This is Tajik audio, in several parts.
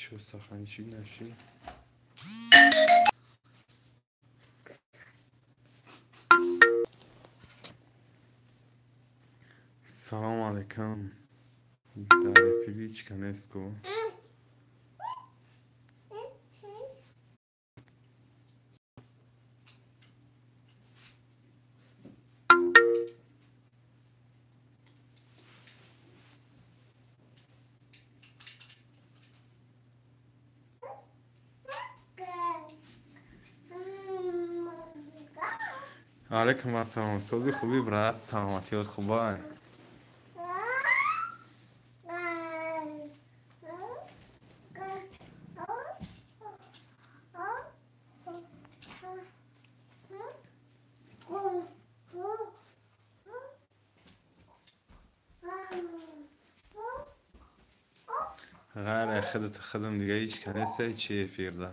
Чё, сохранчик нашли? Салом алейкум. Дар эфири ҳеч ка нест ку. Алейкум ассалом. Сози хуби, брат, саломатиёт хубай. Ғайр худат худам дига ҳеч ка нест, чи эфирда.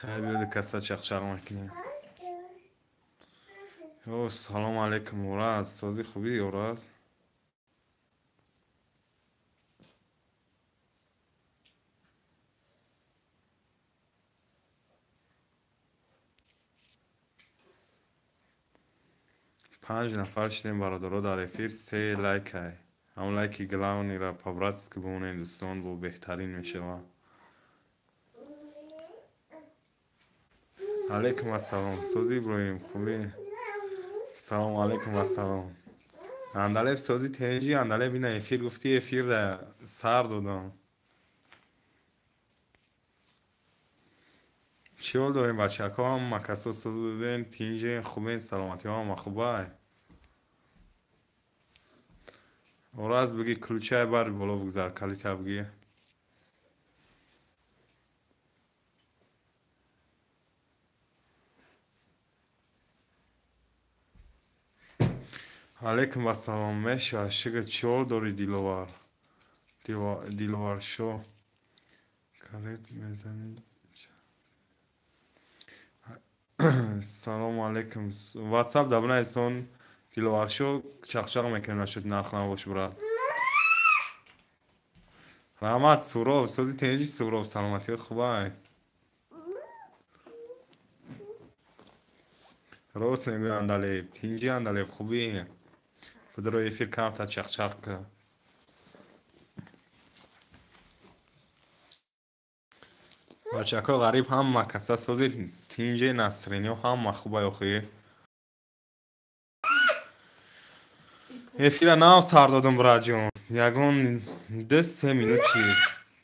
Хай биёду каса чақчақ мекунем. О, салом алейкум, Ураз. Сози хуби, Ураз? Панҷ нафар шудем, бародаро, дар эфир, се лайкай. Ҳамон лайки главныйра по-братски бимонем, дӯстон, бо беҳтарин мешавад. Алейкум ассалом. Сози Иброҳим, хубӣ? Салом алейкум ассалом. Андалеб сози тенҷи, Андалеб ина эфир гуфти, эфир да сар додам. Чӣ ҳол дорем, бачаҳако? Ҳама касо соз будем, тинҷен, хубен, саломатиҳо ҳама хубай. Ораз бигӣ ключай бар боло бигзар, калита бигӣ. Алейкум ассалом, меша, шукр, чӣ ҳол дорӣ, Диловар? Диловаршо. Калит мезанӣ? Салому алейкум. WhatsApp да бинависон, Диловаршо, чақчақ мекунем нашуд нарх набош, брат. Раҳмат, Суров, сози тенҷи Суров, саломатиёт хубай. Рост мегӯй, Андалеб, тинҷи Андалеб, хубӣ? Бидро эфир камта чақчақ ка. Бачаҳо ғариб ҳама каса сози тинҷи Насриниё ҳама хубай охи. Эфира нав сар додам, братҷон. Ягон 2-3 минут чи.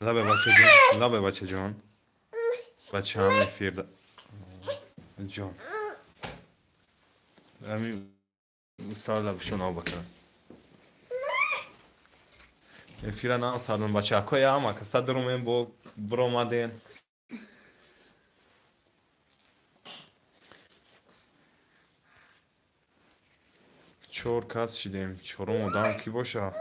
Лабе бачаҷон, лабе бачаҷон. Бачаам эфир ҷон. Ами сар лабшон об бакар. Эфира нав сар додам, бачаҳо, ҳама каса даромем бо биромаден. Чор кас шидем. Чорум одам кӣ боша?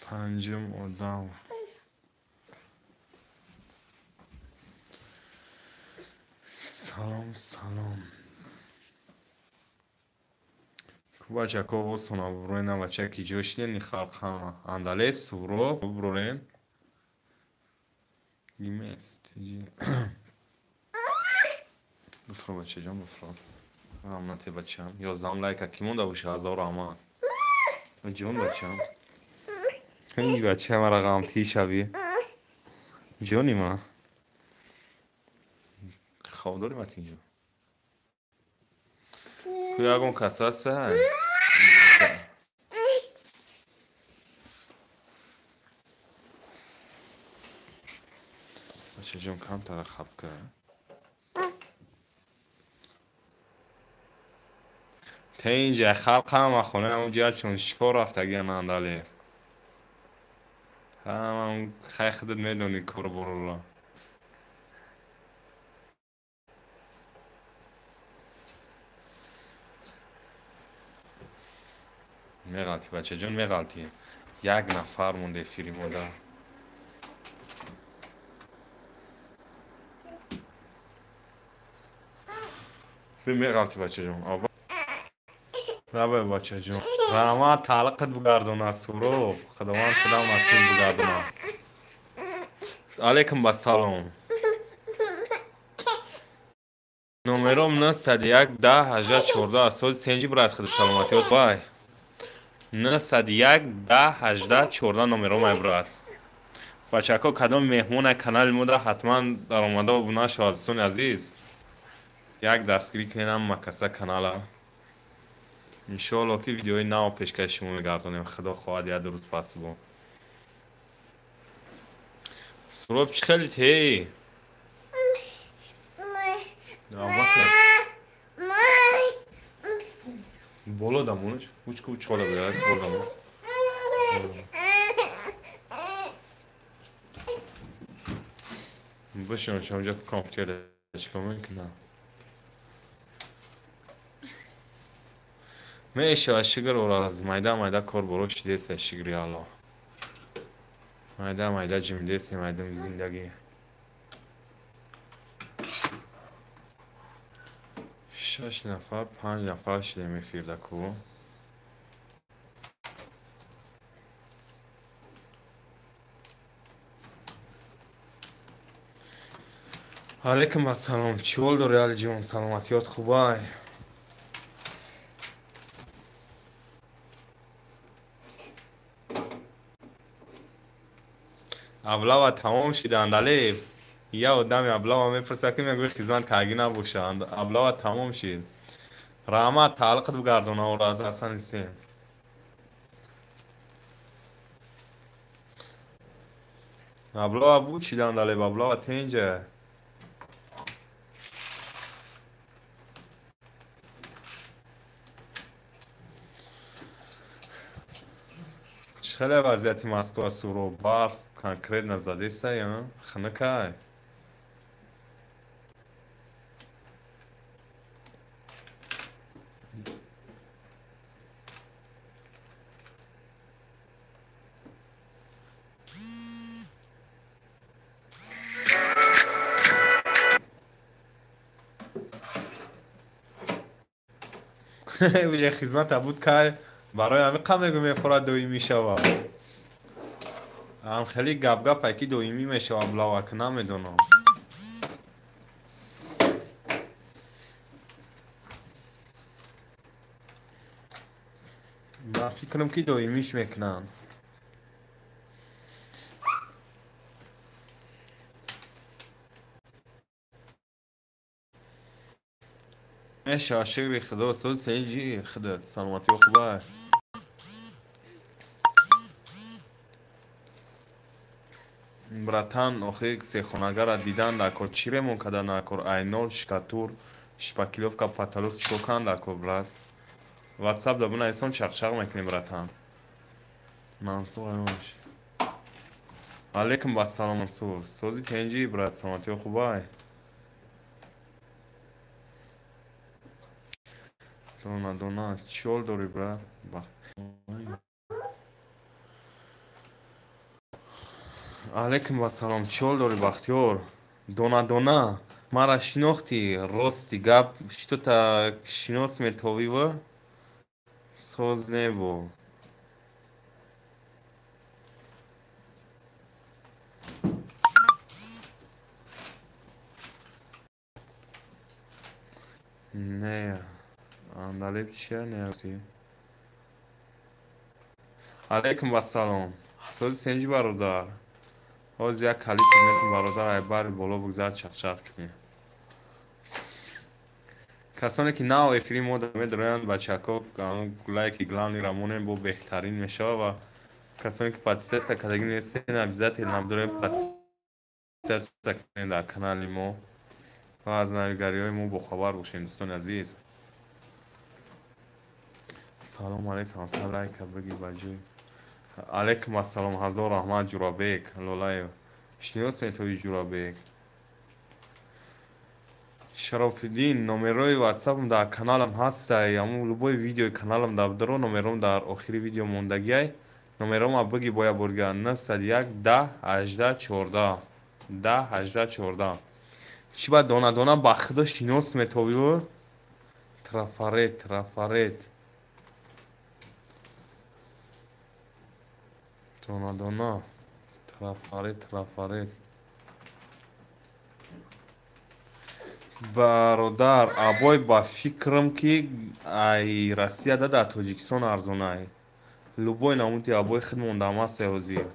Панҷум одам. Салом, салом. Ку бачако осона буброена, бача ки ҷо шидем, ни халқ ҳама. Андалеб, Суроб, буброрем. Гимест. Буфро, бачаҷон, буфро. Раҳмате, бачам. 11 лайка кӣ монда боша, ҳазор раҳмат. Ҷон бачам. Эй бача, мара ғамтӣ шавӣ. Ҷони ма. Хоб дорӣ, Матинҷон? Ку ягон кас ҳаста? Бачаҷон, камтара хаб ка. Тинҷа халқ ҳама хона ҳамун ҷиҳат чун шикор рафтагиан Андалеб. Ҳама хай худат медонӣ кору борора. Меғалтӣ, бачаҷон, меғалтӣ. Як нафар монда эфири мода. Меғалти бачаҷон. Рабай бачаҷон. Раҳмат тааллуқат бугардона Суроб. Худованд худам насиб бугардона. Алейкум басалом. Номером 901 10 18 14. Сози сенҷи брат худ саломатиёт бай. 901 10 18 14 номером ай брат. Бачако кадом меҳмон канали мода ҳатман даромада обуна шавад дӯстони азиз. Як дастгирӣ кунед ҳама каса канала. Иншоалло ки видеои нав пешкаши шумо мегардонем. Худо хоҳад як рӯз пас бо. Суроб чӣ хелит ҳей? Боло дамонаш, учку учхода бирад, боло дамон. Бишин шамҷа компютер чикор мекунам? Мешава шигр ораз майда майда кор боро шидеса шигри Аллоҳ. Майда майда ҷимдеса майдам зиндагӣ. 6 нафар, 5 нафар шидем эфирда ку. Алейкум ассалом. Чӣ ҳол дорӣ Алиҷон? Саломатиёт хубай? Аблава тамом шиданд алеб. Я одами аблава мепурсад ки мегӯяд хизмат каргӣ набошанд. Аблава тамом шид. Раҳмат тааллуқат бигардона Ораз Ҳасан Ҳусен. Аблава буд шиданд алеб, аблава тенҷа. Хеле вазъияти Москва суро барф конкретно задеса я хунукай. Уже хизмата буд кай барои ҳамин қа мегӯ мефорад доимӣ шавад. Ам хеле гап-гап ки доимӣ мешавад блавак намедонам. Ба фикрам ки доимиш мекунанд. Мешавад шукри Худо соз сенҷи худат саломатиё хубай. Братан, охи сехонагара дидан дакор чӣ ремон кардан дакор? Айнол, шкатур, шпакиловка, потолок чикор кан дакор брат? Ватсап да бинависон чақчақ мекунем братан. Мансур аймош. Алейкум басалом Мансур. Сози тенҷи брат, саломатиё хубай. Дона дона чӣ ҳол дорӣ брат? Алейкум ассалом. Чӣ ҳол дорӣ Бахтиёр? Дона дона мара шинохтӣ? Рости гап что-то шинос метовива? Соз небо. Не, андалеб чия неяфтӣ? Алейкум ассалом. Сози сенҷи бародар. Ҳозир як калит метун бародар ай бари боло бигзар чақчақ кунем. Касоне ки нав эфири мо медароянд бачако лайки главныйро монем бо беҳтарин мешавад ва касоне ки подписаться кардагӣ нестен обязательно набдорем подписаться кунем дар канали мо ва аз навигариҳои мо бохабар бошем дӯстони азиз. Салом алейкум, ака лайка бигӣ ба ҷой. Алейкум ассалом, ҳазор раҳмат Ҷурабек Лолаев. Шинос метавӣ Ҷурабек? Шарофиддин, номерои ватсапам дар каналам ҳастай. Ҳамун любой видеои каналам дар бидро номером дар охири видео мондагиай. Номерома бигӣ бояд бурга 901 10 18 14 10 18 14. Чӣ ба дона дона ба худо шинос метавӣ? Трафарет, трафарет. Дона дона. Трафарет, трафарет. Бародар, абой ба фикрам ки ай Россия да дар Тоҷикистон арзонай. Любой намуди абой худ мондамаст ҳозир.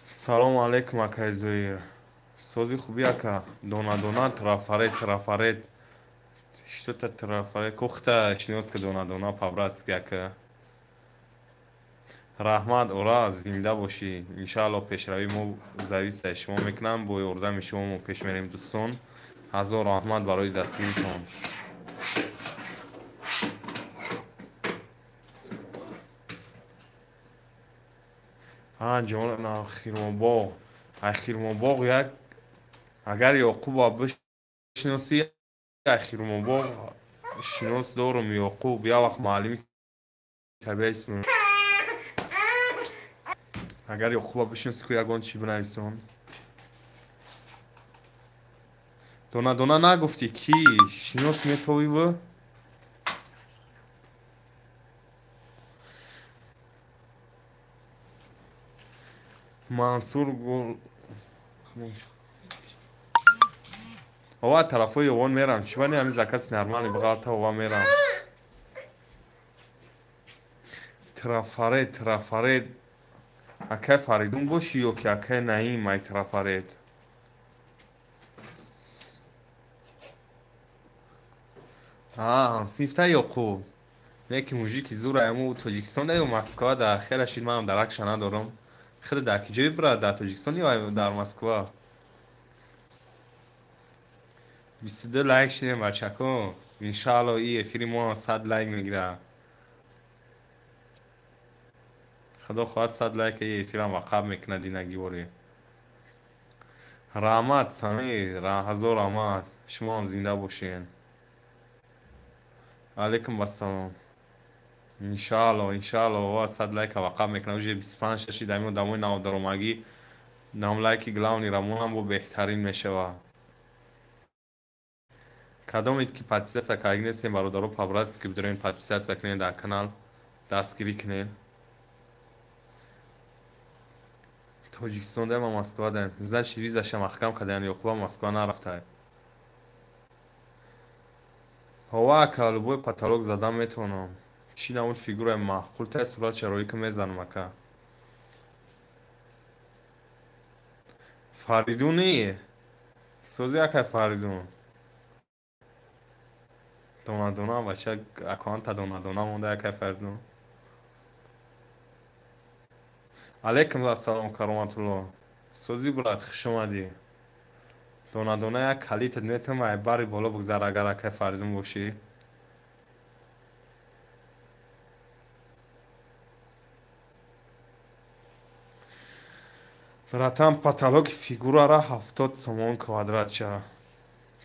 Салом алейкум, акай Зоир. Сози хуби ака. Дона дона, трафарет, трафарет. Что-то трафарет. Кухта шиноска дона дона по-братски ака. Раҳмат, ора, зинда бошӣ. Иншаалло пешравӣ мо зависаи шумо мекунам. Бо ёрдами шумо мо пеш мерем, дӯстон. Ҳазор раҳмат барои дастгиритон. Ҷон, Хирмобоғ. Ай Хирмобоғ як агар Ёқуба бишиносӣ, ай Хирмобоғ шинос дорум. Ёқуб як вақт муаллими табиат. Агар Ёқуба бишиносӣ, ку ягон чӣ бинависон. Дона дона нагуфтӣ ки шинос метовӣ? Мансур гол. Ова тарафои овон мерам. Чӣ бани ҳамин закаси нормални биғарта ова мерам. Трафарет, трафарет. Акай Фаридун бошӣ ё ки акай Наим ай трафарет? Ҳансифта Ёқуб. Не ки мужики зур айму Тоҷикистон да ё Москва да хела шид манам даракша надорам. Хеле дар ки ҷой брат, дар Тоҷикистон ё дар Москва? 22 лайк шидем бачако. Иншаалло и эфири мо 100 лайк мегира. Худо хоҳад 100 лайк и эфирам вақаб мекунад инагиворӣ. Раҳмат Самир, ҳазор раҳмат. Шумо ҳам зинда бошед. Алейкум вассалом. Иншаалло, иншаалло ова 100 лайка вақаб мекунад. Уже 25 шид ҳамин одамои навдаромагӣ. Нам лайки главни рамонам бо беҳтарин мешавад. Кадомед ки подписаться карда нестем, бародаро, по-братски бидорем подписаться кунед дар канал, дастгирӣ кунед. Тоҷикистон даем, Москва даем. Значит, визаша маҳкам кардаян, Ёқуба Москва нарафтае. Ҳова ака, любой потолок задан метавонам. Чӣ намуд фигураи маъқул тай сурат шароӣ ки мезанам ака. Фаридуни? Сози акай Фаридун. Дона дона бача аккаунта дона дона монда акай Фаридун. Алейкум ассалом кароматулло. Сози брат, хуш омадӣ. Дона дона як калитат метавонам ай бари боло бигзар агар акай Фаридун бошӣ. Братан, потолок фигурара 70 сомон квадратча.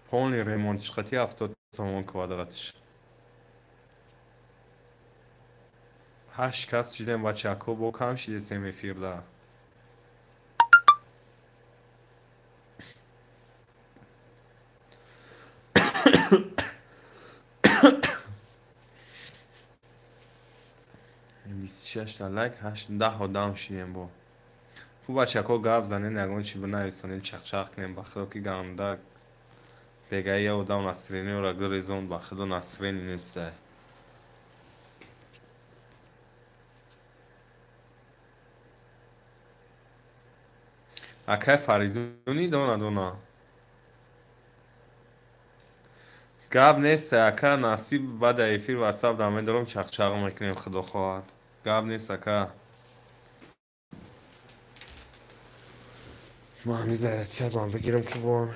Полный ремонт шқати 70 сомон квадратш. 8 кас шидем бачако, бо кам шидесем эфирда. Бист шашта лайк, 8-10 одам шидем бо. Хуб бачако гап занен, ягон чи бинависонед, чақчақ кунем, ба худо ки ганда бегаи я одам настроениеро гирезон, ба худо настроени нестай. Акай Фаридуни дона дона. Гап нест, ака, насиб баъд эфир ватсап да медорам, чақчақ мекунем, худо хоҳад. Гап нест, ака. Ман ҳамин зарятиятам бигирам ки бо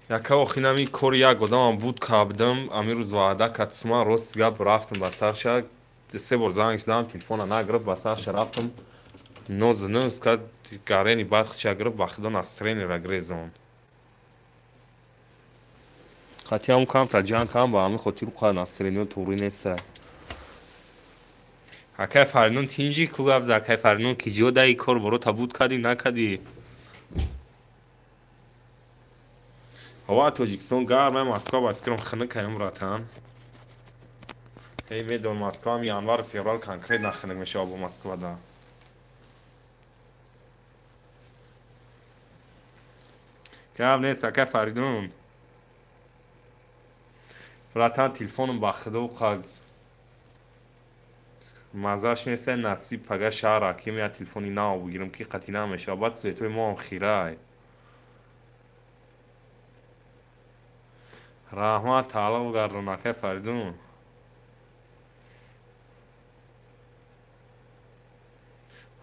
яка охин ами кори як одамам буд кабдам, ами рӯз ваъда кард, ман рост гап рафтам ба сарша, се бор занг задам, телефона нагирифт, ба сарша рафтам, нозу нӯз кард, гарени бад хича гирифт, ба худо настроениеро гирезон. Қатъиам камтар ҷанг кам, ба ҳамин хотир қа настроениё туғрӣ неста. Акай Фаридун тинҷи ку гап за, акай Фаридун ки ҷо даи кор боро табуд кардӣ накардӣ? Ҳава Тоҷикистон гарм, Москва ба фикрам хунукаем, братан. Эй медон, Москваам январ феврал конкретно хунук мешава бо Москвада. Гап нест, акай Фаридун. Братан, телефоном ба худо маззаш нест, насиб пага шаҳр ҳаким я телефони нав бигирам ки қатъи намешава. Баъд светои моам хирай. Раҳмат, тааллуқ гардон, акай Фаридун.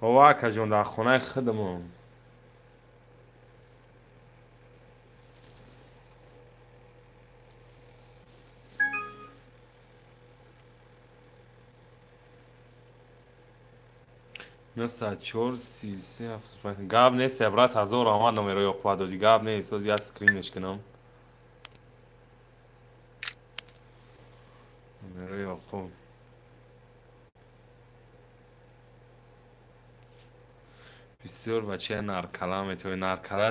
Ҳова акаҷон, дар хонаи худамон. Нӯҳсад чор 33 75. Гап нест, брат, ҳазор раҳмат номерои Ёқуба додӣ. Гап нест, оз як скринеш кунам. Номерои Ёқуб. Бисёр бачаи наркала метавонӣ. Наркала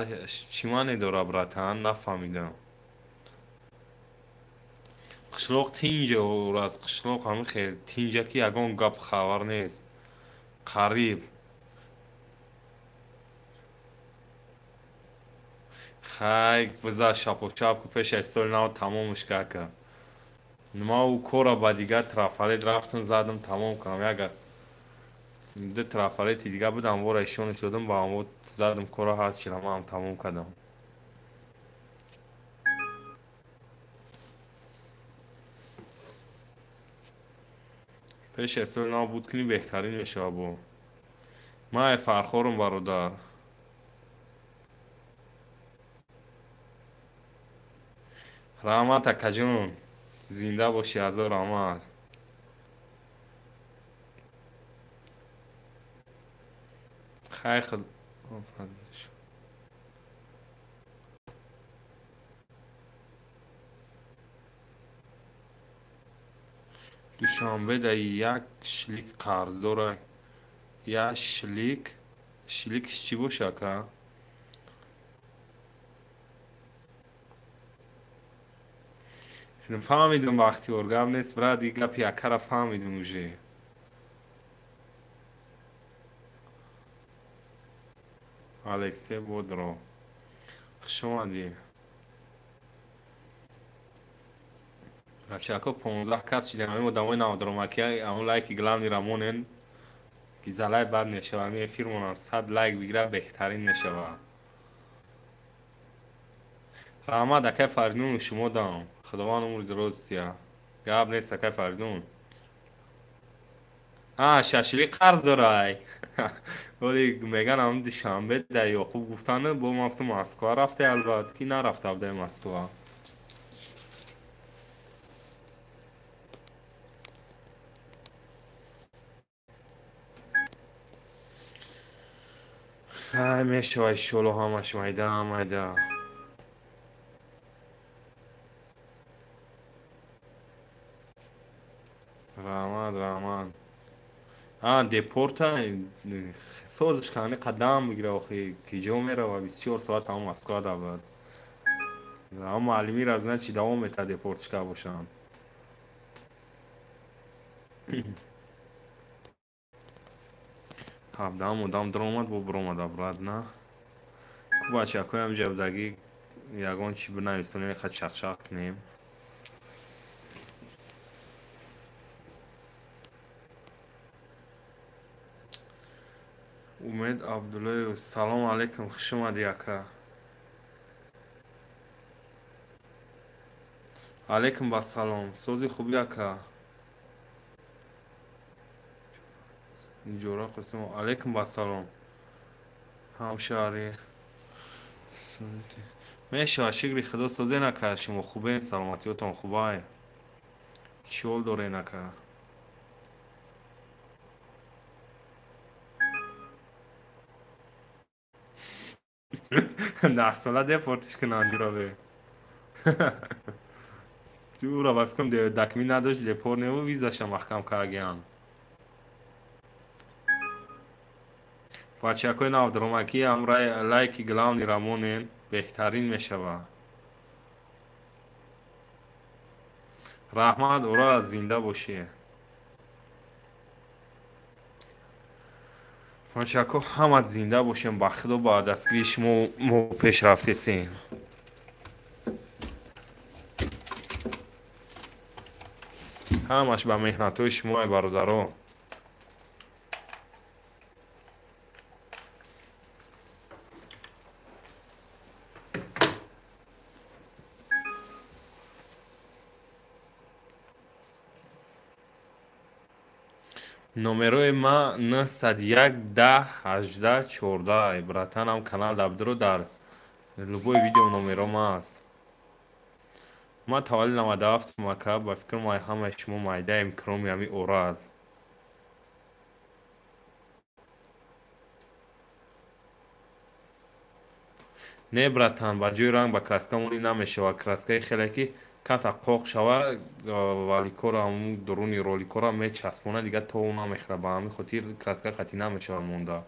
чӣ маъне дора, братан? Нафаҳмидам. Қишлоқ тинҷа аз қишлоқ ҳамин хел тинҷа ки ягон гап хабар нест. Қариб. Хай, биза шапочап ку пеш аз соли нав тамомш кака. Ма ӯ кора ба дигар трафарет рафтам задам тамом кардам. Ягар ду трафарети дига будам, вора ишонаш додам, ба ҳамо задам кора ҳарчира маам тамом кардам. Пеш аз соли нав буд кунӣ беҳтарин мешава бо. Ман фархорам, бародар. Раҳмат, акаҷон. Зинда бошӣ, ҳазор раҳмат. Хай худ. Душанбе да як шлик қарз дора. Як шлик. Шликш чӣ боша, ака? Фаҳмидум, Бахтиёр, гап нест, брат, и гапи акара фаҳмидум уже. Алексей Бодро. Хуш омадӣ. Бачако 15 кас шидем, ҳамин одамои навдромаки, ҳамон лайки главный рамонен, ки залай бад мешава, ҳамин эфирмонам 100 лайк бигира беҳтарин мешава. Раҳмат, акай Фаридун, шумо дам. Худованд умри дароз тия. Гап нест, акай Фаридун. А, шашили қарз дорай. Вале меган ҳам Душанбе дар Ёқуб гуфтан, бо ман гуфтам Москва рафте, албатта ки нарафта будай Москва. Хай мешава иншоалло ҳамаш майда майда. Раҳмат, раҳмат. А, депорта созиш кани қадам бигира охи ки ҷо мерава 24 соат ҳам Москва давад. Ҳам муаллимира значи давом мета депортчика бошанд. Ҳабдаҳам одам даромад, бо биромад обратно. Ку бачакоям ҷабдагӣ ягон чӣ бинависонем, яқа чақчақ кунем. Умед Абдуллоев, салом алейкум, хуш омадӣ, ака. Алейкум басалом, сози хубӣ, ака. Ҷора Қосимов, алейкум басалом. Ҳамшаҳрӣ. Мешава, шукри худо созен, ака, шумо хубен, саломатиётон хубай. Чӣ ҳол дорен, ака? Даҳсола депортиш кунанд ҷуробе. Ӯро ба фикрам дакмин надошт, депорт неву визаша маҳкам кардагианд. Бачакҳои навдромакӣ ҳам лайки главниро монен, беҳтарин мешавад. Раҳмат, ура, зинда бошӣ. Бачако ҳама зинда бошем, ба худо ба дастгирии шумо мо пеш рафтесем. Ҳамаш ба меҳнатҳои шумо, ай бародаро. Номерои ма 901 10 18 14. Братанам канал дабдро дар любой видео номеро ма аст. Ма тавалли 97 мака, ба фикрам ай ҳамаи шумо майдаем кроми ҳами ораз. Не братан, ба ҷои ранг ба краска монӣ намешавад. Краскаи хеле ки камта қоқ шава, валикора ҳамун дуруни роликора мечаспона, дигар то намехӯра. Ба ҳамин хотир краска қатъӣ намешавад монда.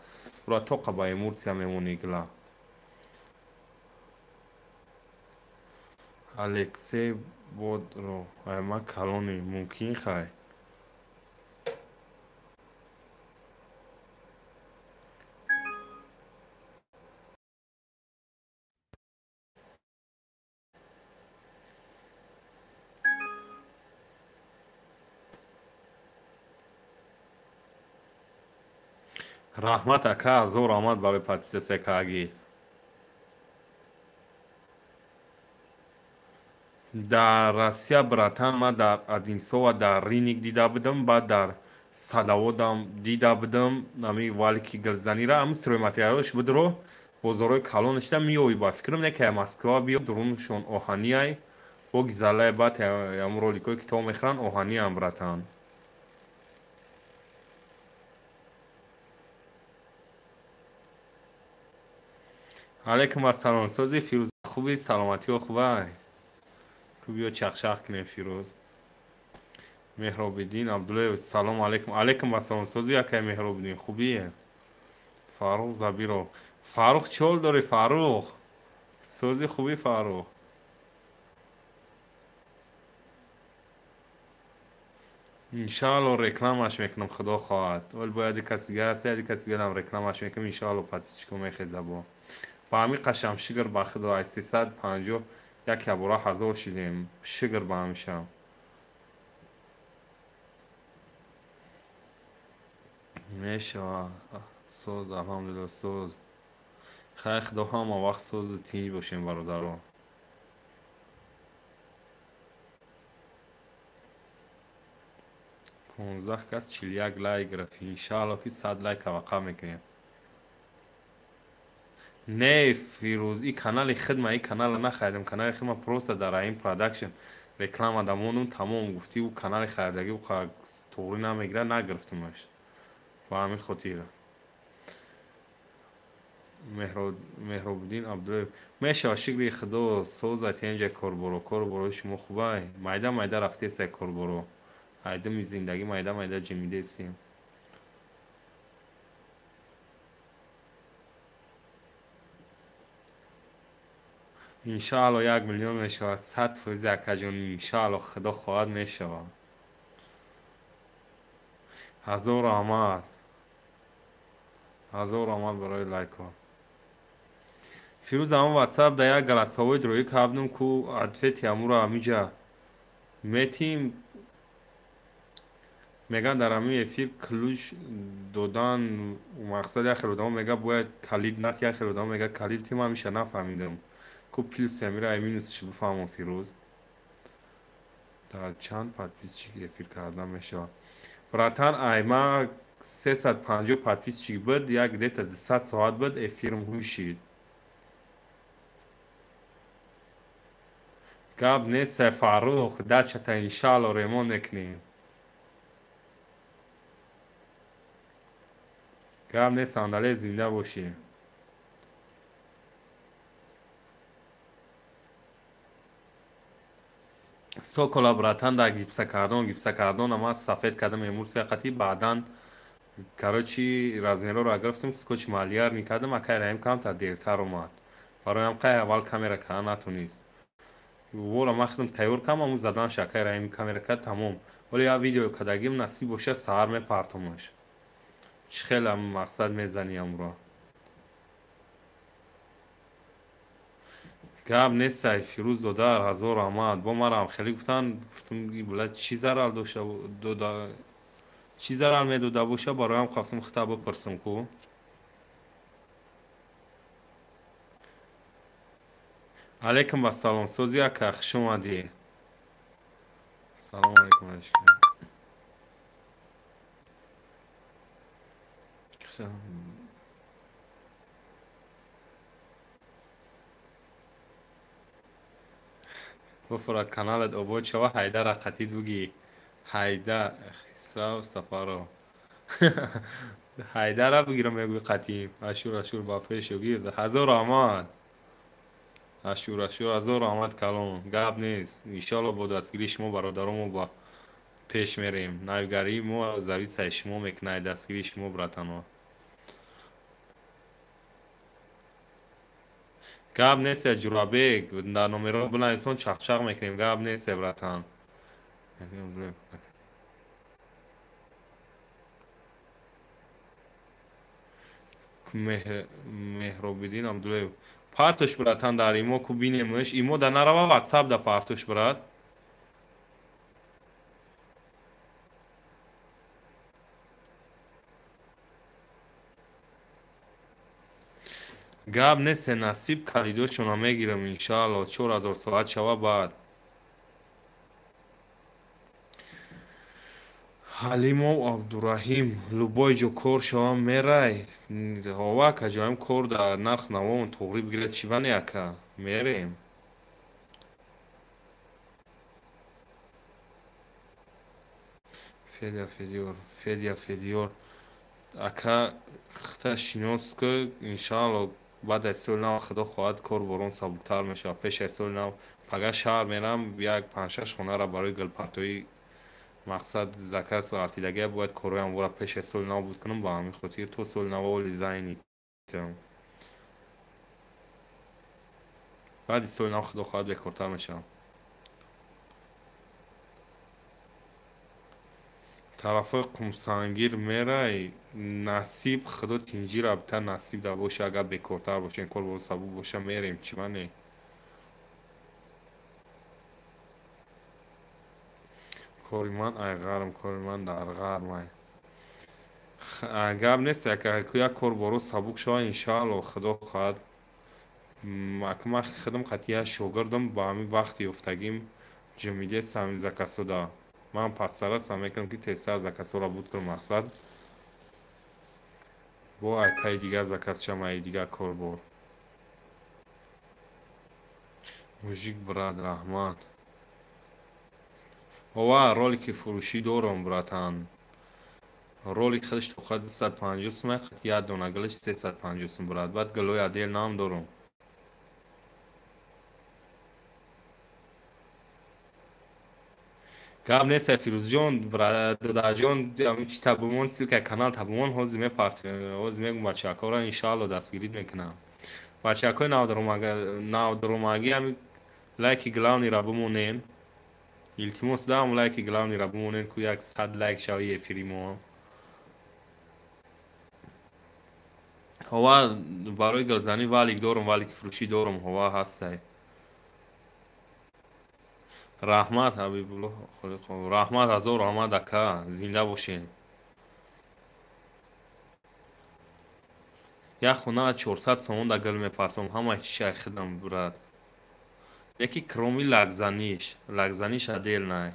Ура тоқа ба эмулсия мемонӣ гила. Алексей Бодро, ай ма калони, мумкин хай. Раҳмат ака, ҳазор раҳмат барои подписация кардагӣ. Дар Россия братан ман дар Одинцова дар Риник дида будам, баъд дар Садоводам дида будам, ҳамин валики гилзанира, ҳамин стройматериалаш будро бозорҳои калонашда меёвӣ ба фикрам, не ки Москва биё, дуруншон оҳаниай, бо гизалай, баъд ҳамун роликҳое ки то мехӯранд оҳаниам братан. Алейкум ассалом. Сози Фирӯз, хуби? Саломатиҳо хубай? Биё чахчах кунем Фирӯз. Меҳробиддин Абдуллаев, салом алейкум. Алейкум ассалом. Сози акай Меҳробиддин, хубие? Фаррух Забиров. Фаррух чӣ ҳол дорӣ Фаррух? Сози хуби Фаррух? Иншаалло рекламаш мекунам, худо хоҳад. Вале бояд каси дигар аст, яди каси дигарам рекламаш мекунам, иншаалло подписчико мехеза бо. Ба ҳамин қашам шигр ба худо ай 350 як ябора 1000 шидем. Шигр ба ҳамишам. Мешава соз, алҳамдулилла соз. Хайр, худо ҳама вақт созу тинҷ бошем бародаро. 15 кас 41 лайк гирифт. Иншаалло ки 100 лайк таваққаъ мекунем. Не Фирӯз, и канали хидма, и канала нахаридам. Канали хидма просто дар Раим Продакшн реклама дамондум, тамом гуфтӣ, ӯ канали харидагӣ ӯ туғрӣ намегирад, нагирифтумаш. Ба ҳамин хотир. Меҳробиддин Абдуллаев, мешава шикри худо соза тенҷа корборо, корборои шумо хубай? Майда майда рафтесай корборо. Айдами зиндагӣ майда майда ҷимидесем. Иншаалло 1 миллион мешавад, 100% акаҷон, иншаалло худо хоҳад мешавад. Ҳазор раҳмат. Ҳазор раҳмат барои лайкҳо. Фирӯз ҳамон ватсап да як голосовой дроӣ кардам ку ответи ҳамуро ҳамиҷа метим. Меган дар ҳамин эфир ключ додан мақсад як хел одамо мега бояд калид нат, як хел одамо мега калид ти, ман ҳамиша нафаҳмидам. Ку плюс ҳамира ай минусш бифаҳмам Фирӯз. Дар чанд подписчик эфир кардан мешавад? Братан, ай ма 350 подписчик буд, як где-то 200 соат буд эфирм ҳушид. Гап нест Фаррух, дачата иншаалло ремонт мекунем. Гап нест Андалеб, зинда бошӣ. Сокола братан дар гипсакардон, гипсакардона ман сафед кардам эмулсия қатӣ, баъдан Короче, размерҳоро гирифтам, скотч малярный кардам, акай Раҳим камтар дертар омад. Барои ҳам аввал камера карда натонист. Вора ман худам тайёр кардам, аму заданаш акай Раҳим камера кард, тамом. Ҳоло як видео кардагим, насиб бошад, саҳар мепартомаш. Чӣ хеле мақсад мезанӣ амро. Гап нестай, Фирӯз додар, ҳазор раҳмат. Бо марам хеле гуфтанд, гуфтам била чӣ зарар дошта дода, чӣ зарар медода боша, бароям хафтам хита бипурсам ку. Алейкум ассалом, сози ака, хуш омадӣ. Салом алейкум алейкум. Бифурад каналат обод шава, Ҳайдара қатид бугӣ. Ҳайда Хисрав Сафаров. Ҳайдара бигирам мегӯи қатим. Ашур ашур ба пеш шогирд. Ҳазор раҳмат. Ашур ашур ҳазор раҳмат калом. Гап нест. Иншоалло бо дастгирии шумо бародаромо ба пеш мерем. Навигарии мо зависаи шумо мекунад, дастгирии шумо братано. Гап нест, Ҷурабек, дар номерҳо бинависон, чақчақ мекунем. Гап нест, братан. Меҳробиддин Абдуллоев. Партош, братан, дар имо ку бинемш. Имо да нарава, WhatsApp да партош, брат. Гап нест, насиб калидошона мегирам иншаалло, 4000 соат шава баъд. Ҳалимов Абдураҳим, любой ҷо кор шава мерай. Ҳова ака, ҷоям кор дар нарх навон туғри бигирад, чӣ ване ака? Мерем. Федя Федиор, Федя Федиор. Ака хита шинос ку, иншаалло баъд аз соли нав худо хоҳад кор борон сабуктар мешавад. Пеш аз соли нав пага шаҳр мерам, як панҷ-шаш хонаро барои гулпартоӣ мақсад заказ ғалтидагия бояд корҳоям вора пеш аз соли нав буд кунам, ба ҳамин хотир то соли нав оли зайнитам. Баъди соли нав худо хоҳад бекортар мешавам. Тарафҳои Қумсангир мерай, насиб худо тинҷира бита насиб да боша, агар бекортар бошем, кор бо сабук боша, мерем, чӣ мане? Кори ман ай ғарм, кори ман дар ғарм ай. Гап нест, як кор боро сабук шава, иншаалло худо хоҳад. Ака ман худам қатъи як шогирдам, ба ҳамин вақти ёфтагим ҷамиде сами закасода. Ман пасарасам мекунам ки тезтар закасоро буд кунам мақсад. Бо ай паи дигар заказ шам, ай дигар корбор. Мужик брат, раҳмат. Ова ролики фурӯшӣ дорам, братан. Ролик худаш тоқа 250 сум, қат як дона гулаш 350 сум, брат. Баъд гулои отдел нам дорам. Гап нест, Фирӯзҷон, додарҷон, чи табумон, ссылка канал табумон, ҳозир мепарт, ҳозир мегум бачаҳакоро иншаалло дастгирӣ мекунам. Бачаҳакои навдаромагӣ ҳами лайки главныйро бимонен. Илтимос дам лайки главныйро бимонен, ку як 100 лайк шави эфири мо. Ҳова барои гулзанӣ валик дорум, валики фурӯшӣ дорум, ҳова ҳастай. Раҳмат Ҳабибулло Холиқов, раҳмат, ҳазор раҳмат ака, зинда бошед. Як хона 400 сомон да гул мепартом, ҳамаи чишай хидам, брат. Яки кроми лакзаниш, лакзаниш отдельная.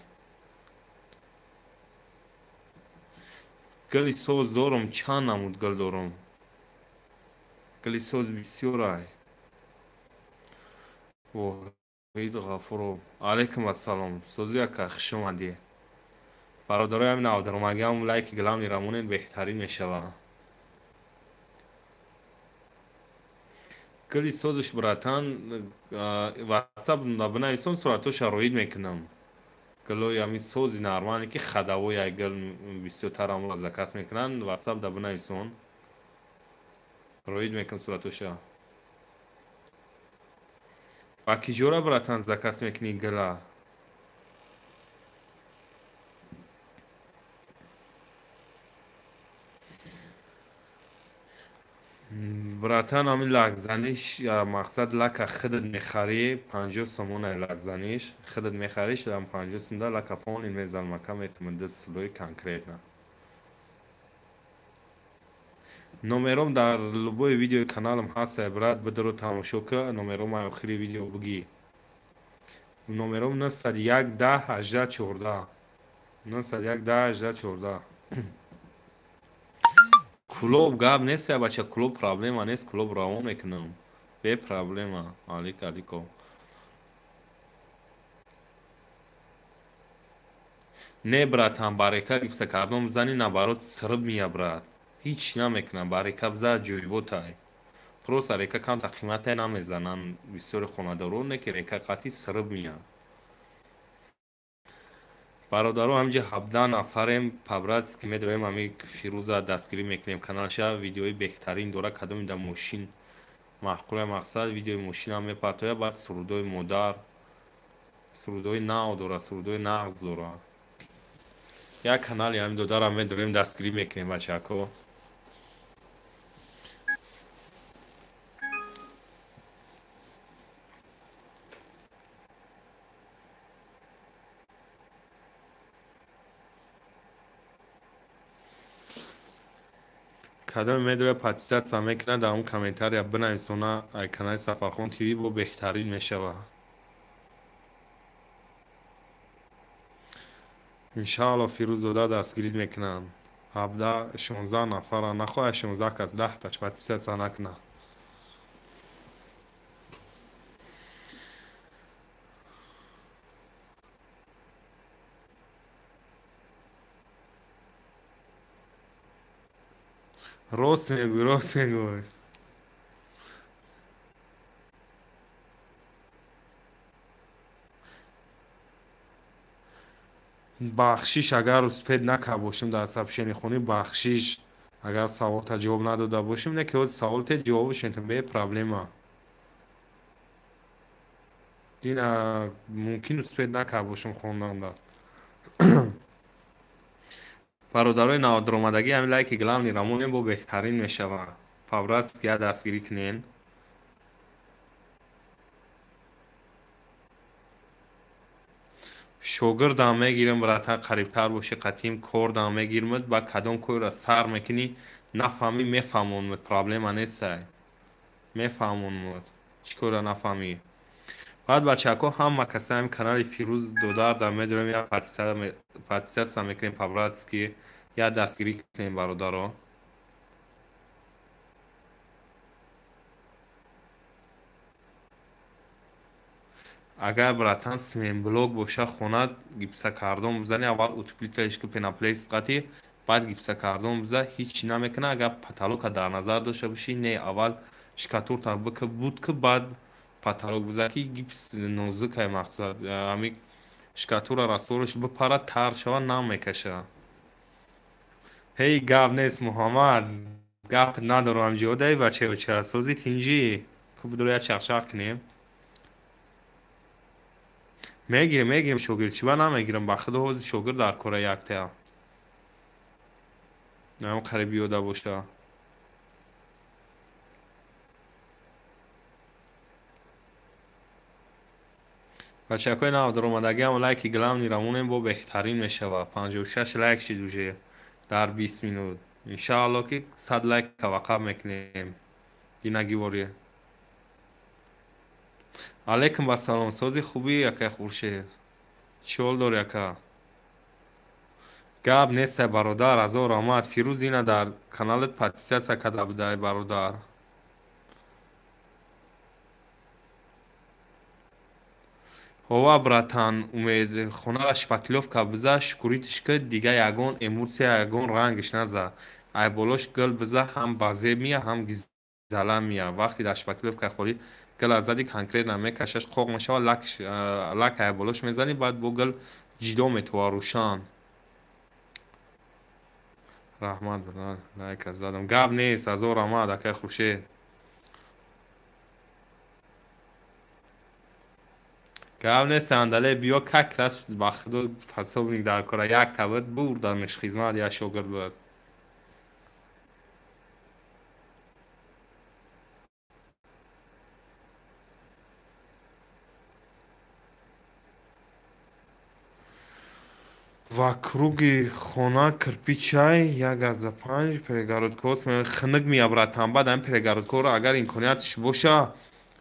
Гули соз дорум, чанд намуд гул дорум. Гули соз бисёрай. Воҳид Ғафуров. Алейкум ассалом. Сози ака, хуш омадӣ. Бародарои ҳамин навдаромагиам лайки главныйро монед, беҳтарин мешавад. Гули созиш, братан, WhatsApp бинависон, суратҳо шароит мекунам. Гулои ҳамин сози нормале ки хадавои ай гул бисёртар ҳамонро заказ мекунанд. WhatsApp да бинависон. Роид мекунам суратоша. Ба киҷора братан заказ мекунӣ гула? Братан ҳамин лакзаниш мақсад лака худат мехарӣ 50 сомона лакзаниш худат мехариш ам 50 сомда лака полный мезанам мака метуман ду слой конкретно. Номером дар любой видеои каналам ҳаст, брат, бидро тамошо ка, номером ай охири видео бугӣ. Номером 901 10 18 14. 901 10 18 14. Клуб гап нест, бача, клуб проблема нест, клуб равон мекунам. Бе проблема. Алик алико. Не, братан, барека гипса кардом зани наоборот срб мия, брат. Ҳеч намекунам, барека бза ҷойботай. Просто река камта қиматай намезананд бисёри хонадорон, не ки река қатъи срб мия. Бародаро, ҳаминҷа 17 нафарем, по-братски медроем, ҳамин Фирӯза дастгирӣ мекунем каналша, видеои беҳтарин дора, кадоми да мошин маъқула мақсад, видеои мошинам мепартоя, баъд сурудои модар, сурудои нав дора, сурудои нағз дора. Як канали ҳамин додарам медроем, дастгирӣ мекунем, бачако. Кадоме медоя подписаться мекунад, дар он комментария бинависона ай канали Сафархон ТВ бо беҳтарин мешава. Иншаалло Фирӯззода дастгирӣ мекунанд. 17 16 нафара, нахоҳад 16 кас 10 тач подписаться накунад. Рост мегӯй, рост мегӯй. Бахшиш агар успед накарда бошем дар сообщение хонӣ, бахшиш агар саволта ҷавоб надода бошем, не ки ҳозир саволте ҷавобаш метавон, бе проблема. Ин мумкин успед накарда бошем хонданда. Бародарои навдаромадагӣ ҳамин лайки главный рамонем бо беҳтарин мешавад. По-братски я дастгирӣ кунен. Шогирдам мегирам, братан, қарибтар боши, қатъим кордам мегирмад, ба кадом корро сар мекунӣ, нафаҳмӣ, мефаҳмонмад, проблема нестай. Мефаҳмонмад, чӣ корро нафаҳмӣ. Баъд бачаҳако ҳама каса ҳамин канали Фирӯз додар медорем, я подписаться мекунем по-братски, я дастгирӣ кунем бародаро. Агар братан сменблок боша, хона гипсокартон бизани, аввал утеплителш ки пеноплекс қатӣ, баъд гипсокартон биза, ҳеч намекуна. Агар потолока дар назар дошта бошӣ, не, аввал шкатурта бика буд ки баъд потолок биза, ки гипс нозукай мақсад, ҳамин шкатура раствораш бипара, тар шава, намекаша. Ҳей гап нест, Муҳаммад, гап надорам ҷодай бачаёча, сози тинҷӣ, ку бидор як чақчақ кунем. Мегирем, мегирем шогирд, чиба намегирам, ба худо ҳозир шогирд дар кора яктая. Нам қариб ёда боша. Бачакои навдаромадагиам лайки главный рамонем бо беҳтарин мешава. 56 лайк шид уже дар 20 минут. Иншаалло ки 100 лайк таваққаф мекунем. Динагиворӣ. Алейкум ассалом, сози хубӣ акай Хуршед. Чӣ ҳол дорӣ ака? Гап нестай бародар, азор раҳмат. Фирӯз ина дар каналат подписаться карда будай бародар. Ова братан, умед хонара шпаклёвка биза, шукуритиш ки дига ягон эмоция, ягон рангиш наза. Ай болош гул биза, ҳам базе мия, ҳам гизала мия. Вақти дар шпаклёвка холӣ гул аз зади конкретно мекашаш, қоқ мешава, лак ай болош мезанӣ, баъд бо гул ҷидо метова рӯшан. Раҳмат, лайка задам. Гап нест, ҳазор раҳмат, акай Хуршед. Гап нест, андале биё как раз ба худо пособник дар кора як табит бурдамеш хизмат як шогирд буд. Вокруги хона кирпичай 1,5 перегородкаҳост. Хунук меябрад танбад ҳамин перегородкаҳоро агар имкониятш боша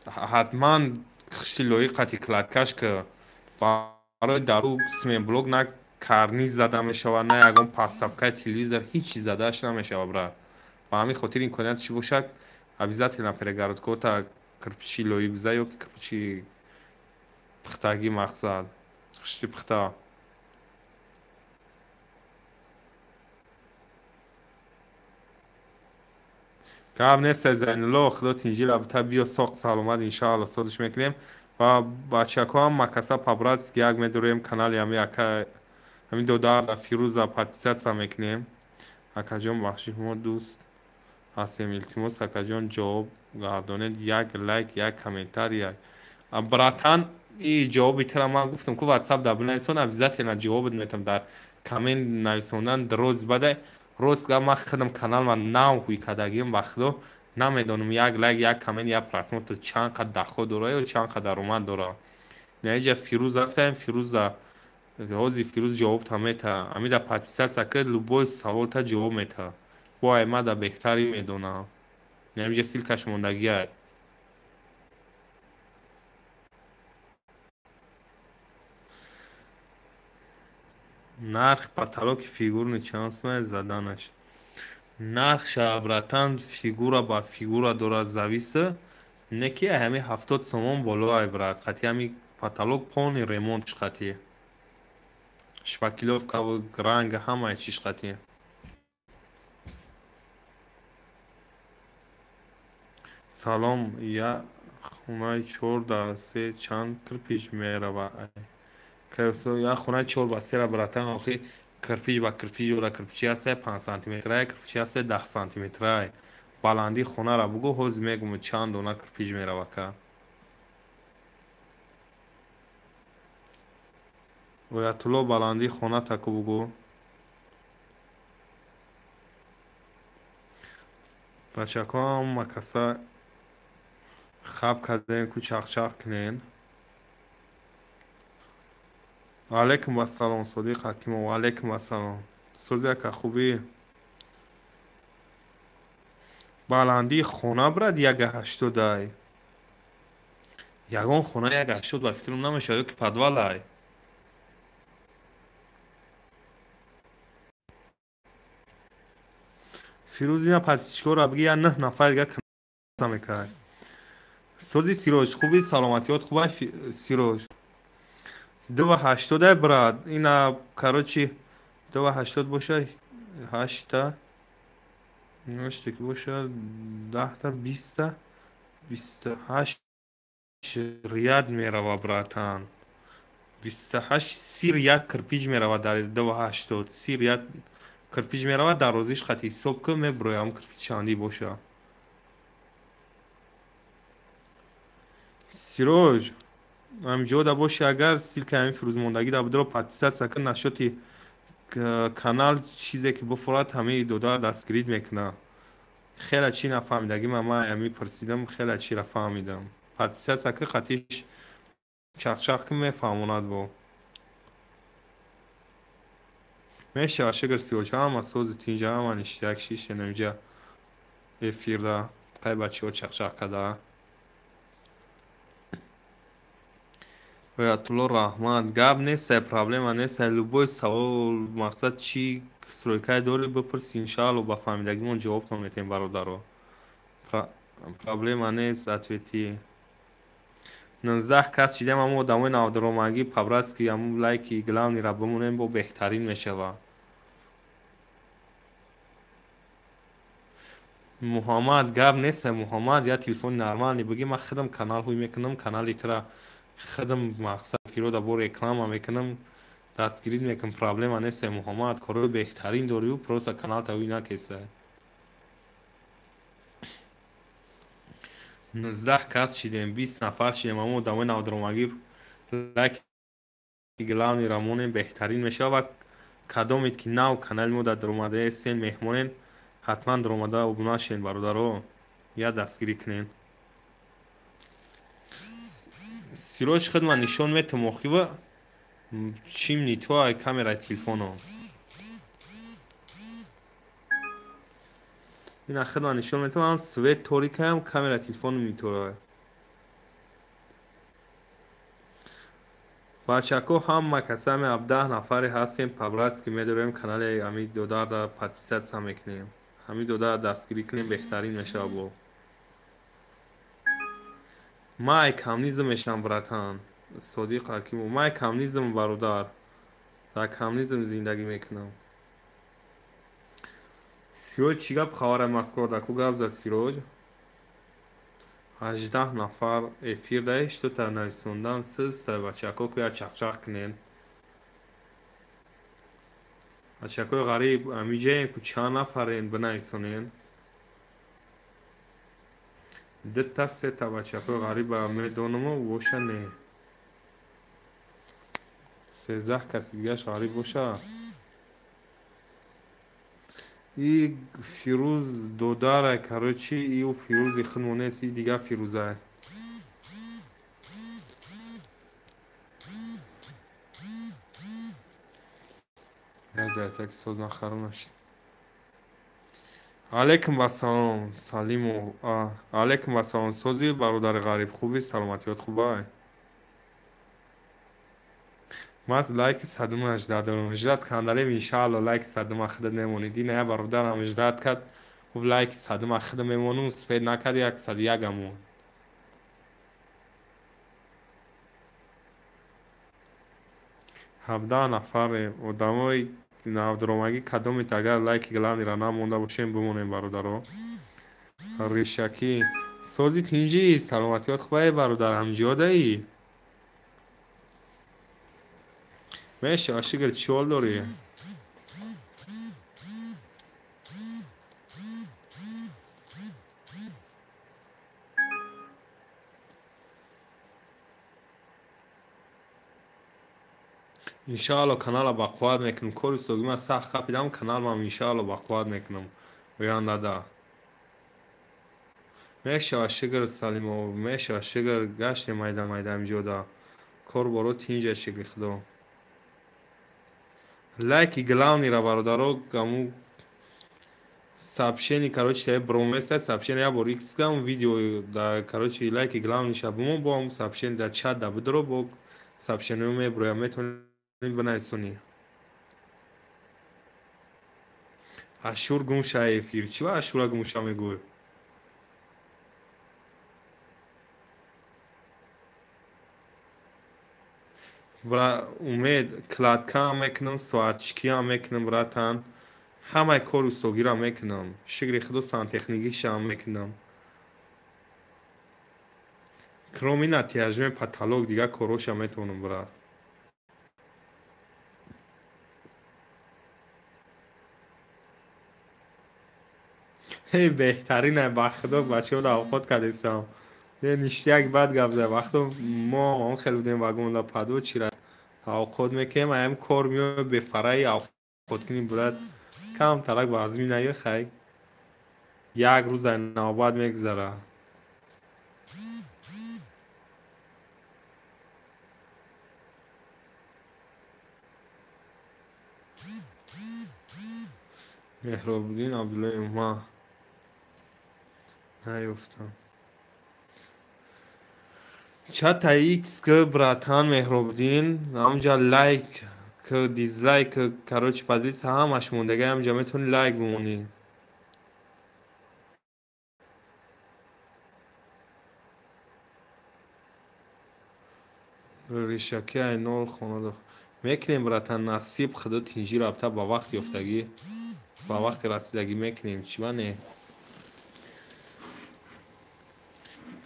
ҳатман хишти лоиқ қати кладкаш ки барои дару симентблок на карниз зада мешавад, на ягон подставкаи телевизор, ҳеҷ чиз задааш намешавад брат. Ба ҳамин хотир имкониятш бошад обязательно перегородкаҳота кирпичи лоӣ биза ё ки кирпичи пухтагӣ мақсад хишти пухта. Гап нест, Зайнулло, худо тинҷила бита биё соқ саломат иншаалло созиш мекунем. Ва бачакҳоам макаса по-братски як медорем канали ҳами ака ҳамин додарда Фирӯза подписаться мекунем. Акаҷон бахшиш, мо дӯст ҳастем, илтимос акаҷон ҷавоб гардонед, як лайк, як комментарий. Братан, и ҷавоби тира ман гуфтам ку ватсап да бинависон, обязательно ҷавобат метам. Дар коммент нависондан роз бадай. Рост гап, ман худам канал ман нав ҳуй кардагиам, ба худо намедонам як лайк, як коммент, як просмотр чанд қад доход дора ё чанд қад даромад дора. Наиҷа Фирӯз ҳастем, Фирӯза ҳозир Фирӯз ҷавобта мета. Амида подписаться ки любой саволта ҷавоб мета. Бо аймада беҳтари медонам. Наиҷа ссылкаш мондагиай. Нарх потолоки фигурни чанд сумай заданаш? Нархша братан фигура ба фигура дора зависа, не ки ҳами 70 сомон боло ай брат, қати ҳами потолок полный ремонт қати. Шпаклёвка ва ранг ҳамаи чиш қати. Салом, я хонаи 4 ба 3 чанд кирпич мерава? Я хонаи 4 ба 3 братан, охи кирпич ба кирпич дора, кирпичи ҳастай 5 сантиметрай, кирпичи ҳастай 10 сантиметрай. Баландии хонара бугӯ, ҳозир мегӯм чанд дона кирпич мерава ка. Оятулло, баландии хона таку бугӯ. Бачакҳоам макаса хаб кардем ку чақчақ кунен. Алейкум ассалом, Содиқ Ҳакимов, алейкум ассалом. Сози ака хубӣ? Баландии хона брат 1,80 ай. Ягон хона 1,80 ба фикрам намешавад ё ки подвал ай. Фирӯз ина подписчикҳоро бигӣ я 9 нафар дига намекард. Сози Сироҷ, хуби, саломатиёт хубай Сироҷ? 2,80 ай брат. Ина короче 2,80 боша, ҳашта ҳашта ки боша, 10-та, 20-та, 28 ряд мерава братан. 28 30 ряд кирпич мерава дар 2,80, 30 ряд кирпич мерава, дарозиш қати ҳисоб кун, меброям кирпич чандӣ боша. Сироҷ, ҳамҷода боши агар ссылка ҳамин фирӯзмондагӣ да будро подписаться кун, нашоти канал чизе ки бифурад ҳамаи дода дастгирид мекунад. Хеле чӣ нафаҳмидагӣ ман ҳами пурсидам, хеле чиро фаҳмидам. Подписаться ки қатиш чақчақ ки мефаҳмонад бо. Мешава шукр Сироҷ, ҳама сози тинҷа, ҳама ништяк шиштем инҷа эфирда, қай бачаҳо чақчақ карда. Оятулло раҳмат, гап нестай, проблема нестай, любой савол мақсад чӣ стройкае дорӣ бипурс, иншаалло ба фаҳмидагимон ҷавобтон метаҳем бародаро. Проблема нест, ответи. 19 кас шидем, ҳамо одамои навдаромагӣ по-братски ҳамун лайки главныйра бимонем, бо беҳтарин мешавад. Муҳаммад, гап нестай Муҳаммад, я телефони нормальный бигӣ, ман худам канал ҳуй мекунам, канали тира худам мақсад фирода бо реклама мекунам. Дастгирӣ мекунам, проблема нест, Муҳаммад, корҳои беҳтарин дорию, просто канал тавӣ накеса. 19 кас шидем, 20 нафар шидем, аммо одамои навдромагӣ лайк главный рамонем, беҳтарин мешавад ва кадомед ки нав канали мо дар даромадаестен, меҳмонен, ҳатман даромада обуна шен, бародаро, я дастгирӣ кунен. Сироҷ худ ман нишон метам охива чим ни то ай камераи телефоно. Ина худ ман нишон метам, ам свет торикаям, камераи телефоном нитора. Бачако ҳама касами 17 нафаре ҳастем, по-братски медорем канали ами додарда подписаться мекунем. Ҳами додар дастгирӣ кунем, беҳтарин мешавад бо. Май камнизм мешавам, братан. Содиқ Ҳакимов, май камнизм, бародар. Дар камнизм зиндагӣ мекунам. Сироҷ чӣ гап хабари Москва да ку гап зад Сироҷ? 18 нафар эфир да ҳештота нависондан сиз бачако ку як чақчақ кунен. Бачакои ғариб амиҷаем ку чанд нафарен бинависонен. Дута сета бачакои ғариба медонаму боша не. 13 каси дигаш ғариб боша. И Фирӯз додарай, короче, иу Фирӯзи худмо нест, и дигар Фирӯзай. Язайтаки соз нахару нашид. Алейкум вассалом, Салиму. Алейкум вассалом, сози бародари ғариб, хуби, саломатиёт хубай. Ман лайки садума ждат дорам. Ждат кандалем, иншаалло лайки садума худат мемонӣ. Дина я бародарам ждат кард, гуфт лайки садума худам мемонум, успед накард, 101 амон. 17 нафарем, одамои навдромагӣ кадомит агар лайки главныйра намонда бошем, бимонем, бародаро. Ришакӣ сози тинҷӣ, саломатиёт хубае, бародар, ҳамҷиёдаӣ? Мешава, шигр, чӣ ҳол дорӣ? Иншаалло канала бақувват мекунам. Кори соги ман сахт қапидам, каналмам иншаалло бақувват мекунам. Ояндада. Мешава, шигр, Салимов, мешава, шигр, гаштем майда майда ҳамҷода. Кор боро тинҷа, шигри худо. Лайки главныйра, бародаро, гаму сообщение, короче, я бромеса, сообщение я бор икс гам видео да, короче, лайки главныйша бумон, бо ҳам сообщение да чат да бидро, бо сообщение меброя, метавонӣ бинависонӣ. Ашур гумша эфир. Чӣ ба Ашура гумша мегӯй? Бра, умед, кладкаам мекунам, сварчикиам мекунам, братан. Ҳамаи кору согира мекунам. Шигри худо сантехникишам мекунам. Кроме натяжме потолок дигар корҳоша метавонам, брат. Эй, беҳтарин ба худо бачаҳо авқот кардесам. Ништяк бад гап зад. Вақто мо он хел будем вагонда падо чира авқот мекунем, аям кор меояд бефараи авқот кунем, брат. Кам тарак ба азми наё хай. Як рӯз ай навбат мегузара. Меҳробуддин Абдуллоев ма наёфтам. Чата икс к братан Меҳробуддин, ҳамҷа лайк к дизлайк, короче, поделиться ҳамаш мондага, ҳамҷа метавонӣ лайк бимонӣ. Ришаки ай нол хона мекунем, братан, насиб худо тинҷӣ рафта ба вақт ёфтагӣ, ба вақти расидагӣ мекунем, чӣ ба не?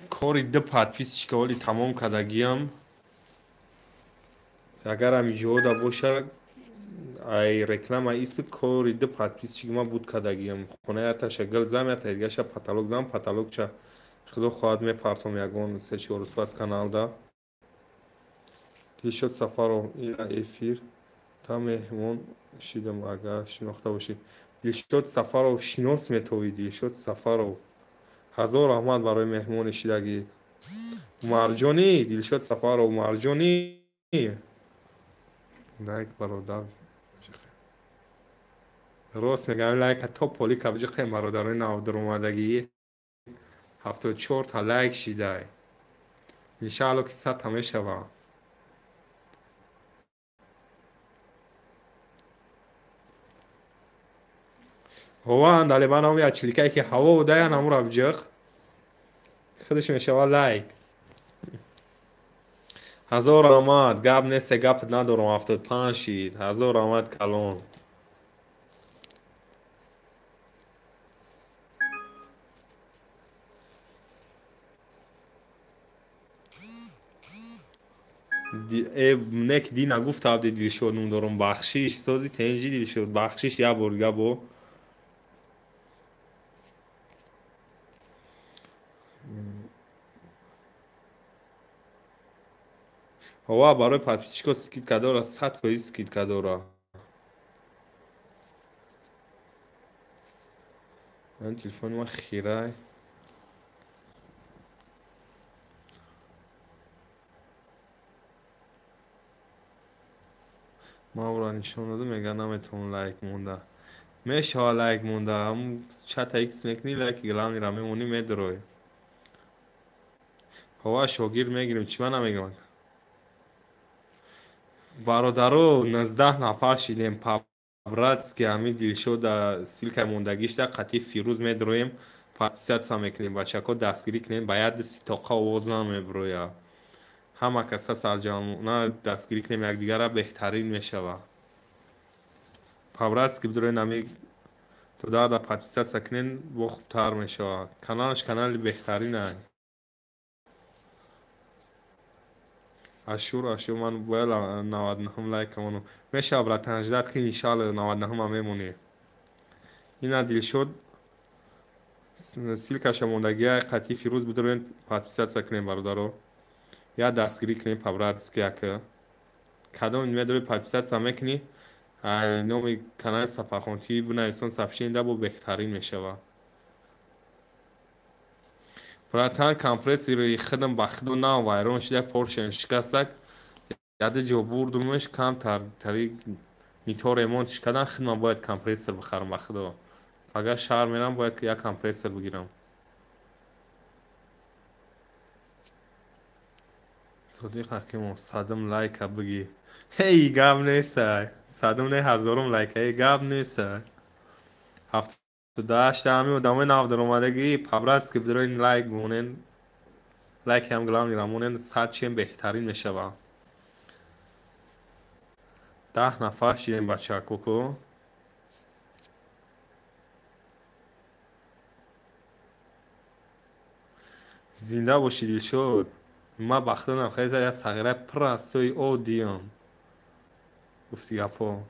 Кори ду подписчика оли тамом кардагиам. Агар ҳамиҷода боша, ай реклама иси кори ду подписчик ма буд кардагиам. Хона яташа гил зам, ята дигаша потолок зам, потолокча худо хоҳад мепартом ягон 3-4 рӯз пас каналда. Дилшод Сафаров, ина эфир та меҳмон шидам, агар шинохта бошӣ. Дилшод Сафаров, шинос метовӣ. Дилшод Сафаров, ҳазор раҳмат барои меҳмони шидагӣ. Марҷонӣ, Дилшод Сафаров, Марҷонӣ. Лайк бародар. Рост мегӯям, лайка то поли кабҷиқем бародарои навдаромадагӣ. 74 та лайк шидай. Иншаалло ки 100 та мешава. Ҳова андале ман ҳам як чиликае ки ҳаво будаян ҳамура биҷиқ. Худаш мешава лайк. Ҳазор раҳмат, гап нест, гап надорам, 75 шид. Ҳазор раҳмат калон. Нек ди нагуфта абди Дилшод ном дорам, бахшиш, сози тенҷи Дилшод, бахшиш як бор дига бо. Ҳова барои подписчико скидка дора, 100% скидка дора. Ман телефони ма хирай. Ман ӯро нишон додам, мега наметавон лайк монда. Мешава лайк монда, ҳамун чата икс мекунӣ, лайки главныйра мемонӣ, медурой. Ҳова шогирд мегирем, чӣ ман намегирам? Бародаро, 19 нафар шидем, по-братски ҳами Дилшода ссылкаи мондагишда қатъи Фирӯз медроем, подписаться мекунем, бачако дастгирӣ кунем, ба як ду ситоқа овоз намеброя. Ҳама каса сарҷамъона дастгирӣ кунем якдигарра, беҳтарин мешава. По-братски бидроен ҳами додарда подписаться кунем, бо хубтар мешава. Каналаш канали беҳтаринай. Ашур, ашур, ман бояд 99 лайк монам. Мешава, братан, ждать ки иншалло 99 мемонӣ. Ина Дилшод ссылкаша мондагия, қатъи Фирӯз бидроен подписаться кунем бародаро. Я дастгирӣ кунем по-братски яка. Кадом медори подписаться мекунӣ, номи канали Сафархон ТВ бинависон, сообщение бо беҳтарин мешава. Братан, компрессори худам ба худу нав вайрон шуда, поршен шикастак. Яде ҷо бурдумаш, камтар тари нито ремонтш кардан, худман бояд компрессор бихарам ба худо. Пага шаҳр мерам, бояд як компрессор бигирам. Содиқ Ҳакимов, садум лайка бигӣ. Ҳей, гап нестай. Садум не, ҳазорум лайка, эй гап нестай. 78 ҳами одамои нав даромадагӣ, по-братски бидроин лайк бимонен. Лайки ҳам главныйра монен, 100 чем беҳтарин мешава. 10 нафар шидем бачакоко. Зинда бошӣ Дилшод. Ман ба худо намхеза як сағираи пур аз тои оддиам. Гуфти гапҳо.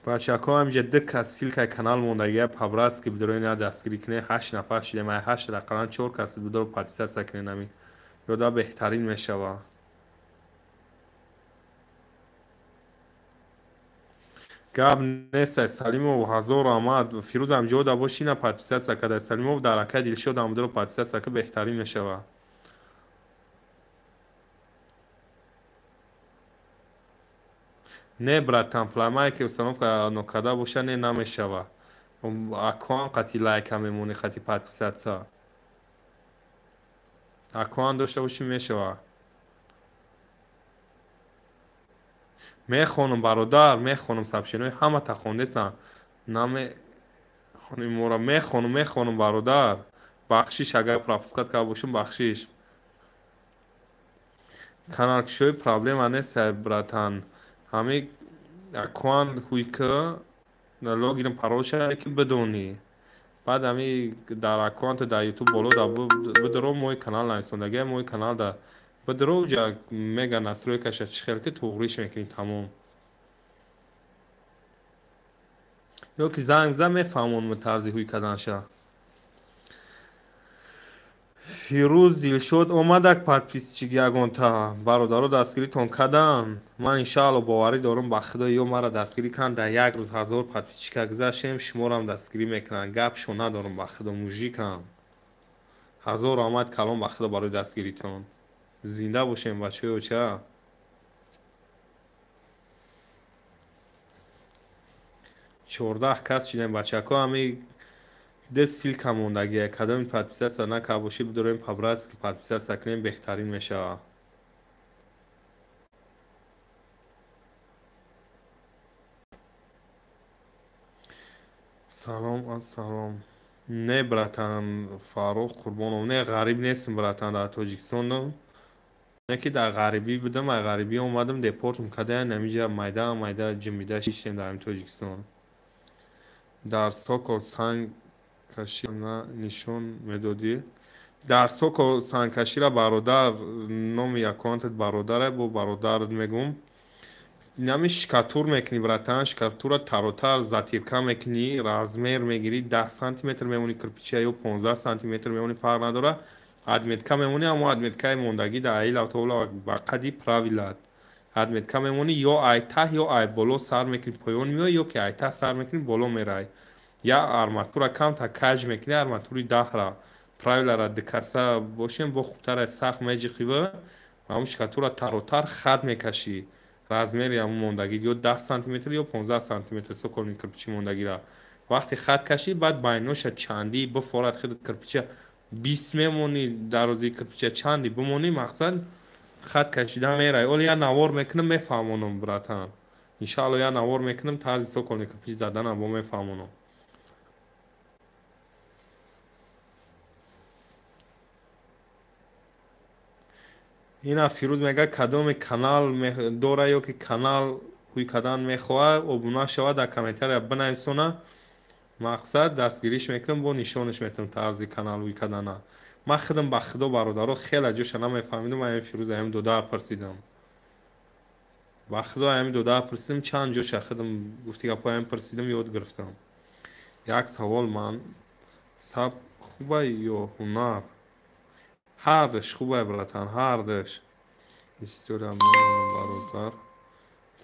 Бачако ҳаминҷа ду кас ссылкаи канал мондагия, по-братски бидроин як дастгирӣ кунед, 8 нафар шидем, ай 8 ақаллан 4 кас бидро подписаться кунед ҳамин. Ёда беҳтарин мешава. Гап нестай, Салимов ҳазор раҳмат. Фирӯз ҳамҷода бошӣ, на подписаться карда. Салимов дар акаи Дилшод ҳам бидро подписаться ка, беҳтарин мешава. Не, братан, пламае ки установка нокарда боша, не намешава. Акоам қати лайка мемонӣ, қати подписаться. Акоам дошта бошӣ мешава. Мехонам бародар, мехонам сообщениҳои ҳамата хондесам. Намехонем мора, мехонам, мехонам бародар. Бахшиш, агар пропускать карда бошам, бахшиш. Каналкушои проблема нест, братан. Ҳами акоан ҳуйка логин паролша ки бидонӣ. Баъд ами дар аккаунт дар YouTube боло да бидро мой канал нависондагия, мой канал да бидро уҷа мега настройкаша чӣ хел ки туғриш мекунӣ тамом. Ё ки занг бизан мефаҳмонам тарзи ҳуй карданша. Фирӯз Дилшод омадак подписчик ягонта. Бародаро дастгиритон карданд. Ман иншаалло боварӣ дорам ба худо ё мара дастгирӣ карданд дар як рӯз 1000 подписчика гузаштем, шуморам дастгирӣ мекунанд. Гапшо надорам ба худо мужикам. 1000 омад калон ба худо барои дастгиритон. Зинда бошем бачаҳои оча. 14 кас шидем бачако ами де ссылка мондагия. Кадоми подписаться накарда бошӣ бидорем по-братски подписаться кунем беҳтарин мешавад. Салом ассалом. Не братан Фаррух Қурбонов, не ғариб нестам братан, дар Тоҷикистонам. Не ки дар ғарибӣ будам, ай ғарибӣ омадам, депортум кардаян, ҳамиҷа майда майда ҷимида шиштем дар Тоҷикистон. Дар Сокол санг кашӣ на нишон медодӣ. Дар Сокол сангкаширо бародар, номи аккаунтат бародаре, бо бародарат мегум. Инами шкатур мекунӣ братан, шкатура таротар затирка мекунӣ, размер мегирӣ, 10 сантиметр мемонӣ кирпича ё 15 сантиметр мемонӣ, фарқ надора. Отметка мемонӣ, аммо отметкаи мондагӣ дар аил автобула ба қади правилат. Отметка мемонӣ ё ай таҳ ё ай боло сар мекунӣ поён меоӣ, ё ки ай таҳ сар мекунӣ боло мерай. Я арматура камтар каҷ мекунӣ, арматури 10-ра. Правилара дукаса бошем, бо хубтар сахт меҷиқива, ҳамун шкатура таротар хат мекашӣ. Размери ҳамун мондагӣ ё 10 сантиметр ё 15 сантиметр соколни кирпичи мондагира. Вақте хат кашӣ, баъд байноша чандӣ бифорад худат кирпича 20 мемонӣ, дарозии кирпича чандӣ бимонӣ, мақсад хат кашида мерай. Оли я навор мекунам, мефаҳмонам братан. Иншаалло я навор мекунам, тарзи соколни кирпич заданам бо мефаҳмонам. Ина Фирӯз мегӯяд кадоме канал дора ё ки канал ҳуй кардан мехоҳад, обуна шавад, дар комментария бинависона. Мақсад дастгириш мекунам, бо нишонаш метавонам тарзи канал ҳуй кардана. Ман худам ба худо бародаро хеле ҷоша намефаҳмидам, ами Фирӯз ами додар пурсидам. Ба худо ами додар пурсидам, чанд ҷоша худам гуфти гапҳои ами пурсидам, ёд гирифтам. Як савол ман саб хуба ё ҳунар? Ҳардаш хубай братан, ҳардаш. История бародар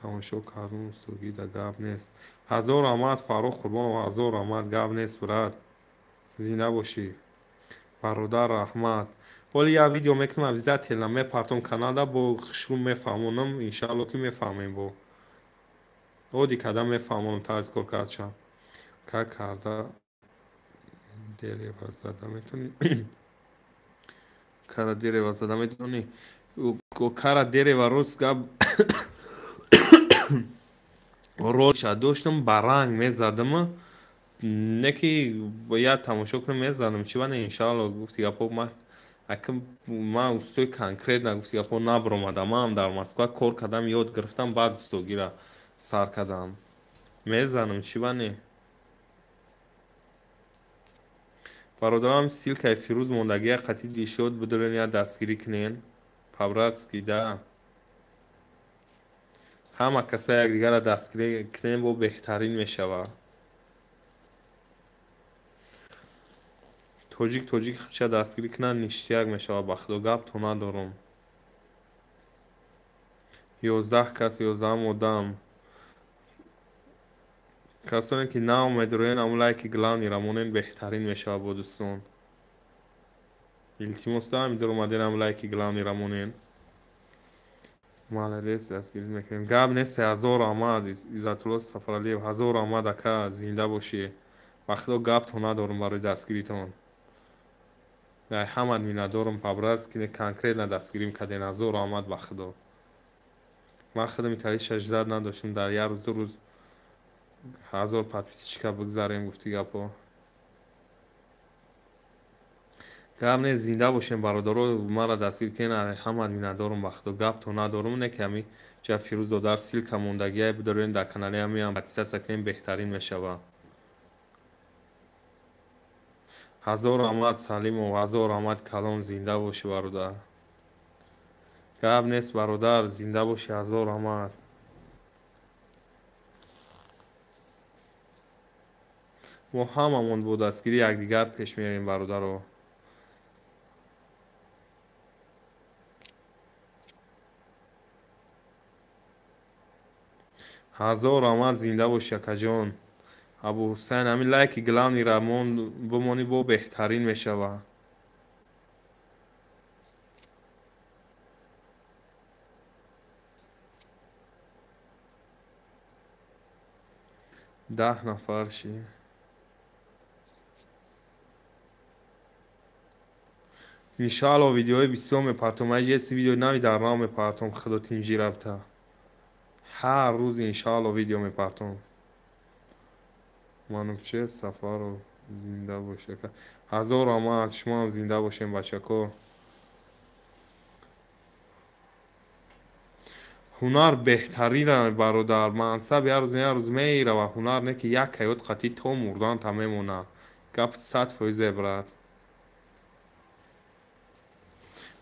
тамошо кардум, устогида гап нест. 1000 раҳмат Фаррух Қурбонов, 1000 раҳмат, гап нест брат. Зинда бошӣ. Бародар раҳмат. Ҳоли як видео мекунам, обязательно мепартом каналда, бо хушрӯ мефаҳмонам, иншаалло ки мефаҳмем бо. Оди кардам мефаҳмонам тарзи кор кардча. Ка карда дерева зада метавонӣ? Кара дерева зада метавонӣ? Кара дерева рост гап ролша доштам, ба ранг мезадам. Не ки бояд тамошо кунам, мезадам. Чӣ бане иншаалло гуфти гапҳо ман устои конкретно гуфти гапҳо набаромадам. Ман дар Москва кор кардам, ёд гирифтам, баъд устогира сар кардам. Мезанам, чӣ бане? Бародарам ссылкаи Фирӯз мондагия қатъи Дилшод бидорен, я дастгирӣ кунен. По-братски да. Ҳама каса якдигарро дастгирӣ кунем, бо беҳтарин мешавад. Тоҷик тоҷик худша дастгирӣ кунад, ништияк мешавад. Ба худо гап то надорам. 11 кас, 11 одам. Касоне ки нав медроен, аму лайки главниро монен, беҳтарин мешавад бо дӯстон. Илтимос дорам, медромаден, аму лайки главниро монен. Молодец, дастгирӣ мекунем. Гап нест, 1000 раҳмат Иззатулло Сафаралиев, 1000 раҳмат ака, зинда бошӣ. Ба худо гап то надорам барои дастгиритон. Ҳамат миннатдорам, по-братски конкретно дастгирим карден, 1000 раҳмат ба худо. Ман худам италиша ждат надоштам, дар як рӯз ду рӯз 1000 подписчика бигзарем, гуфти гапҳо. Гап нест, зинда бошем бародаро, маро дастгир кунед, ҳамат миннатдорам ба худо. Гап то надорам, не ки ҳами ҷа Фирӯз додар ссылка мондагия бидорем дар канали ҳамиам подписаться кунем, беҳтарин мешавад. Ҳазор раҳмат, Салимов, ҳазор раҳмат, калон, зинда бошӣ, бародар. Гап нест, бародар, зинда бошӣ, ҳазор раҳмат. Мо ҳамамон бо дастгирии якдигар пеш мерем, бародаро. Ҳазор раҳмат, зинда бошӣ, акаҷон. Абу Ҳусайн, ҳамин лайки главныйра бимонӣ, бо беҳтарин мешавад. 10 нафар ши. Иншаалло видеои бисёр мепартом. Аҷеси видеои нави дар нав мепартом, худо тинҷӣ рабта. Ҳар рӯз иншаалло видео мепартом. Манучер Сафаров, зинда бош, ака. Ҳазор раҳмат, шумо ҳам зинда бошем, бачако. Ҳунар беҳтарина, бародар. Мансаб як рӯз як рӯз мерава, ҳунар не ки як ҳаёт қатъӣ то мурдан та мемонад. Гап 100%, брат.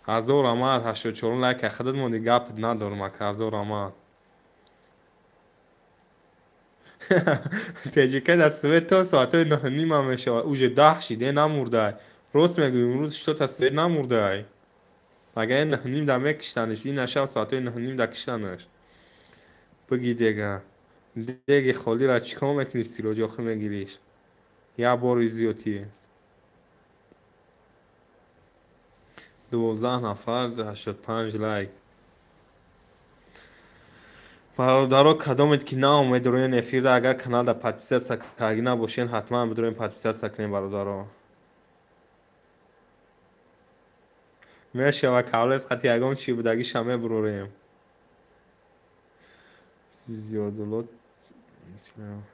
Ҳазор раҳмат, 84 лайк худат монди, гапат надорам, ака, ҳазор раҳмат. Теҷика дар свет то соатҳои 9:30 мешавад. Уже 10 шиде намурдай. Рост мегӯй, имрӯз что-то свет намурдай. Агар 9:30 да мекиштаниш, ина шаб соатҳои 9:30 да киштанаш. Биги дега. Деги холиро чӣ кор мекунӣ, Сироҷ, охир мегириш? Як бори зиёдтӣ. 12 нафар, 85 лайк. Бародаро, кадомед ки наомед рӯи эфирда, агар каналда подписаться карда набошен, ҳатман бидурем подписаться кунем, бародаро. Мешава кавлес қати ягон чи будагиша мебурорем. Зиёдулло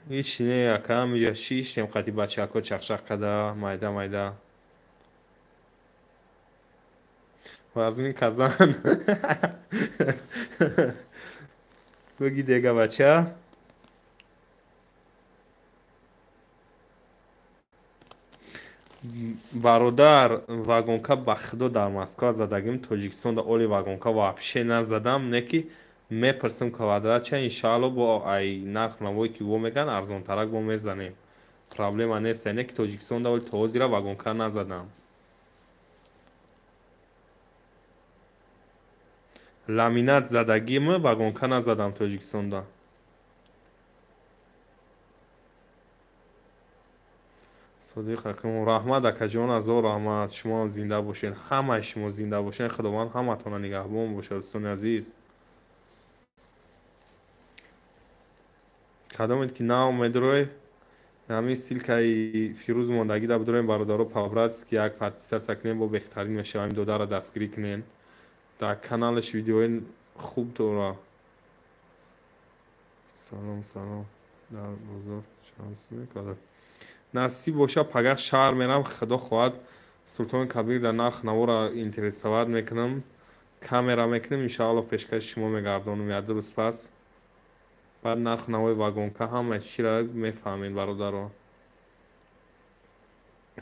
ҳеч не, ака, ҳамиҷа шиштем қати бачаҳако чақчақ када, майда майда. Вазмин Казан. Биги дега, бача. Бародар, вагонка ба худо дар Москва задагим, Тоҷикистонда оли вагонка вообще назадам, не ки мепурсам квадратча, иншаалло бо ай нарх навое ки во меган арзонтарак бо мезанем. Проблема нест, не ки Тоҷикистонда оли то ҳозира вагонка назадам. Ламинат задагим, вагонка назадам Тоҷикистонда. Содиқ Ҳакимов, раҳмат, акаҷон, ҳазор раҳмат, шумо ҳам зинда бошед, ҳамаи шумо зинда бошед, Худованд ҳаматонро нигаҳбон бошад, дӯстони азиз. Кадомед ки наомед рӯй, ҳамин ссылкаи Фирӯз мондагида бидурем, бародаро, по-братски як подписаться кунем, бо беҳтарин мешавад, ҳамин додарро дастгирӣ кунем. Дар каналаш видеои хуб дора. Салом, салом. Дар бозор чанд сум мекардад? Насиб боша, пагах шаҳр мерам, худо хоҳад, Султони Кабир дар нарх навора интересовать мекунам, камера мекунем, иншаалло пешкаши шумо мегардонам як ду рӯз пас. Баъд нарх навои вагонка ҳама чиро мефаҳмед, бародаро.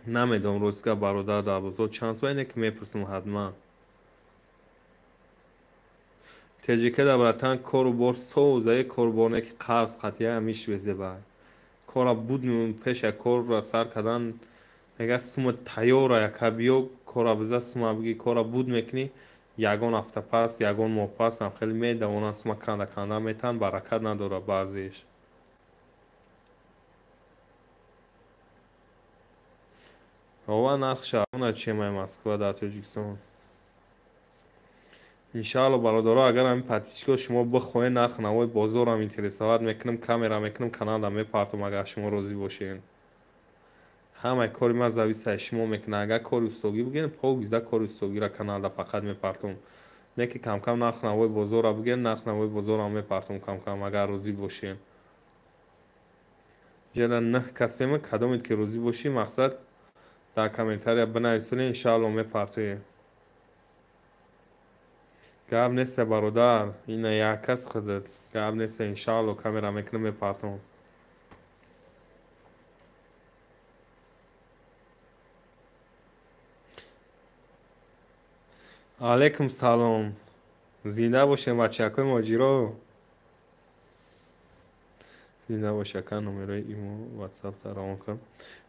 Намедонам ростга, бародар, дар бозор чанд сум, ине ки мепурсам ҳатман. Теҷика да, братан, кору бор созае, кору бор не ки қарз қатъия ҳамиш безеба. Кора буд пеша корра сар кардан, мега сума тайёра, яка биё кора биза, сума биги кора буд мекунӣ, ягон ҳафта пас, ягон моҳ пас ҳам хеле медавонанд, сума канда канда метаҳанд, баракат надорад баъзеаш. Ова нарх шаҳрона чемай Москва дар Тоҷикистон. Иншаалло, бародаро, агар ҳамин подписчикҳо шумо бихоҳед, нарх навои бозорам интересовать мекунам, камера мекунам, каналда мепартом, агар шумо розӣ бошед. Ҳамаи кори ман зависит аз шумо мекунад. Агар кори устогӣ бигирем, погизда кори устогиро каналда фақат мепартом. Не ки камкам нарх навои бозорро бигирем, нарх навои бозорам мепартом камкам, агар розӣ бошед. Ҷада 9 касема, кадомед ки розӣ бошӣ, мақсад дар комментария бинависонед, иншаалло мепартоем. Гап нест, бародар, ина як кас худат. Гап нест, иншаалло камера мекунам, мепартом. Алейкум салом. Зинда бошем бачакои моҷиро. Зинда бош ака, номерои имо ватсапта равон кун.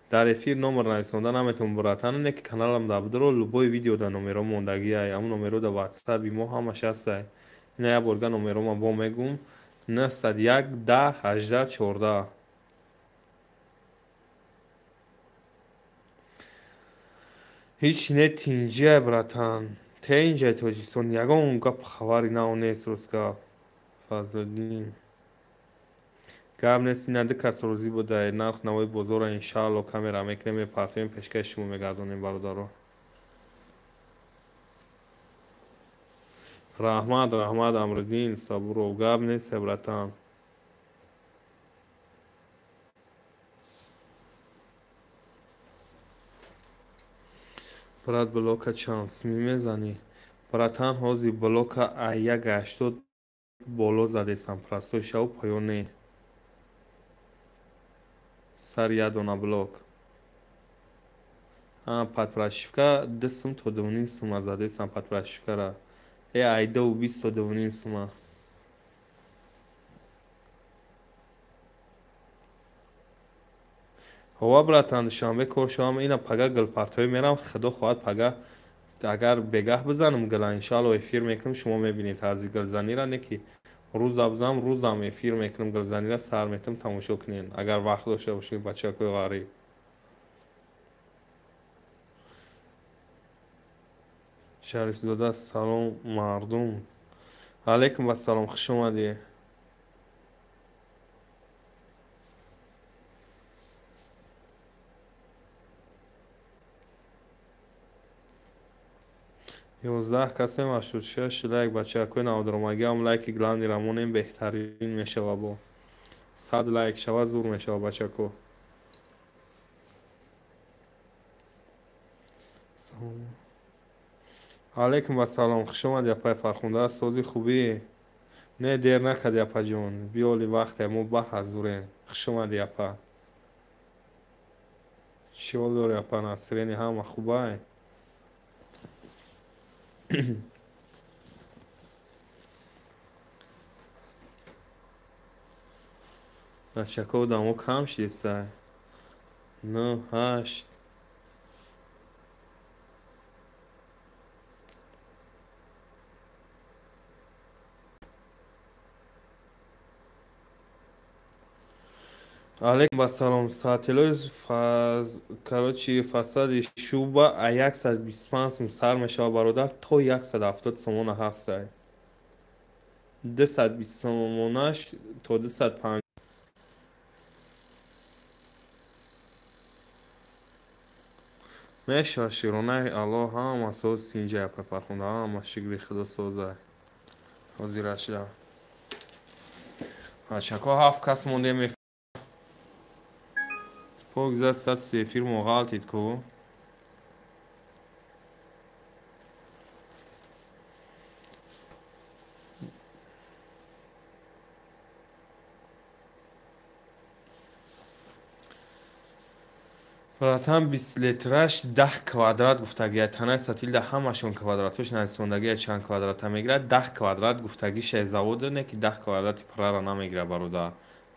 Дар эфир номер нависонда наметавон братан, не ки каналам да бидро, любой видео да номеро мондагиай, ҳамун номеро да ватсап имо ҳамаш ҳастай. Ина як борга номерома бо мегум 901 10 18 14. Ҳеҷ не тинҷиай братан. Те инҷаи Тоҷикистон ягон гап хабари нав нест рӯзка. Фазлиддин. Гап нест, ина ду кас розӣ будай. Нарх навои бозорро иншаалло камера мекунем, мепартоем, пешкаши шумо мегардонем бародаро. Раҳмат, раҳмат Амриддин Сабуров. Гап нест братан. Брат, блока чанд сумӣ мезанӣ? Братан, ҳозир блока а 1,80 боло задесам, простой шаву поён не. Сар як дона блок. Подпрошивка 2 сум то 2,5 сума задесам подпрошивкара. Ай 2,20 то 2,5 сума. Ҳова братан, душанбе кор шавам, ина пага гулпартоӣ мерам, худо хоҳад пага агар бегаҳ бизанам гула, иншаалло эфир мекунам, шумо мебинед тарзи гулзанира, не ки рӯза бизанам, рӯзам эфир мекунам гулзанира, сар метам тамошо кунед, агар вақт дошта бошед бачакои ғариб. Шарифзода, салом мардум. Алейкум вассалом, хуш омадӣ. Ёздаҳ касем, 86 лайк. Бачакои навдромагӣ ҳам лайки главныйра монем, беҳтарин мешава. Бо 100 лайк шава зур мешава бачако. Алейкум вассалом, хуш омадӣ апаи Фархунда. Сози хубӣ? Не, дер накарди апаҷон, биёли вақте мо баҳ зурем. Хуш омадӣ апа. Чӣ ҳол дорӣ апа? Насрини ҳама хубай? Бачако одамо кам шидесай. 9 8. Алейкум вассалом. Сателои короче фасади шуба а 125 сум сар мешава бародар, то 170 сомона ҳастай. 220 сомонаш то 250. Мешава широнаи Аллоҳ, ҳама соз тинҷа апа Фархунда, ҳама шукри худо созай. Ҳозира шуда. Бачако 7 кас мондем. Пок за сад эфир мо ғалтид ку. Братан, 20 литраш 10 квадрат гуфтагия. Танаи сатилда ҳамашон квадратош нарисондагия, чанд квадрата мегирад. 10 квадрат гуфтагиша завода, не ки 10 квадрати пуррара намегирад бародар.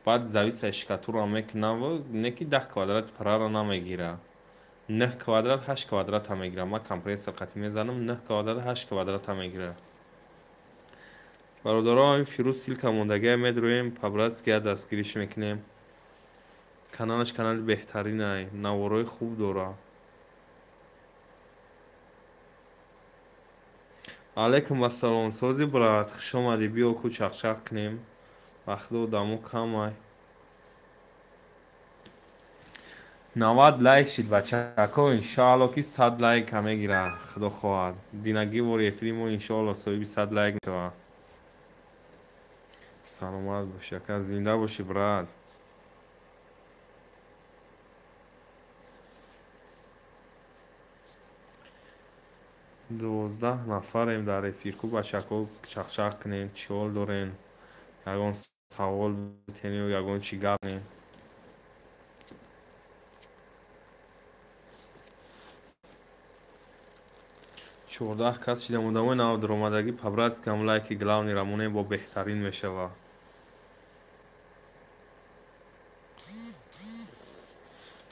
Баъд зависа штукатура мекунав, не ки 10 квадрати пуррара намегира. 9 квадрат 8 квадрата мегира. Ман компрессор қатӣ мезанам, 9 квадрат 8 квадрата мегира. Бародаро, ҳамин Фирӯз ссылка мондагия, медроем, по-братски я дастгириш мекунем. Каналаш канали беҳтаринай, наворои хуб дора. Алейкум вассалом, сози брат, хуш омадӣ, биё ку чақчақ кунем. Вақти одамо камай. 90 лайк шид бачако, иншаалло ки 100 лайка мегира, худо хоҳад. Динагӣ бори эфири мо иншоалло соҳиби 100 лайк мешавад. Саломат бошӣ ака, зинда бошӣ брат. 12 нафарем дар эфир. Ку бачако чақчақ кунем, чӣ ҳол дорем, ягон савол битенем, ягон чӣ гап кунем. 14 кас шидам. Одамои навдаромадагӣ по-братски ҳам лайки главный рамонем, бо беҳтарин мешава.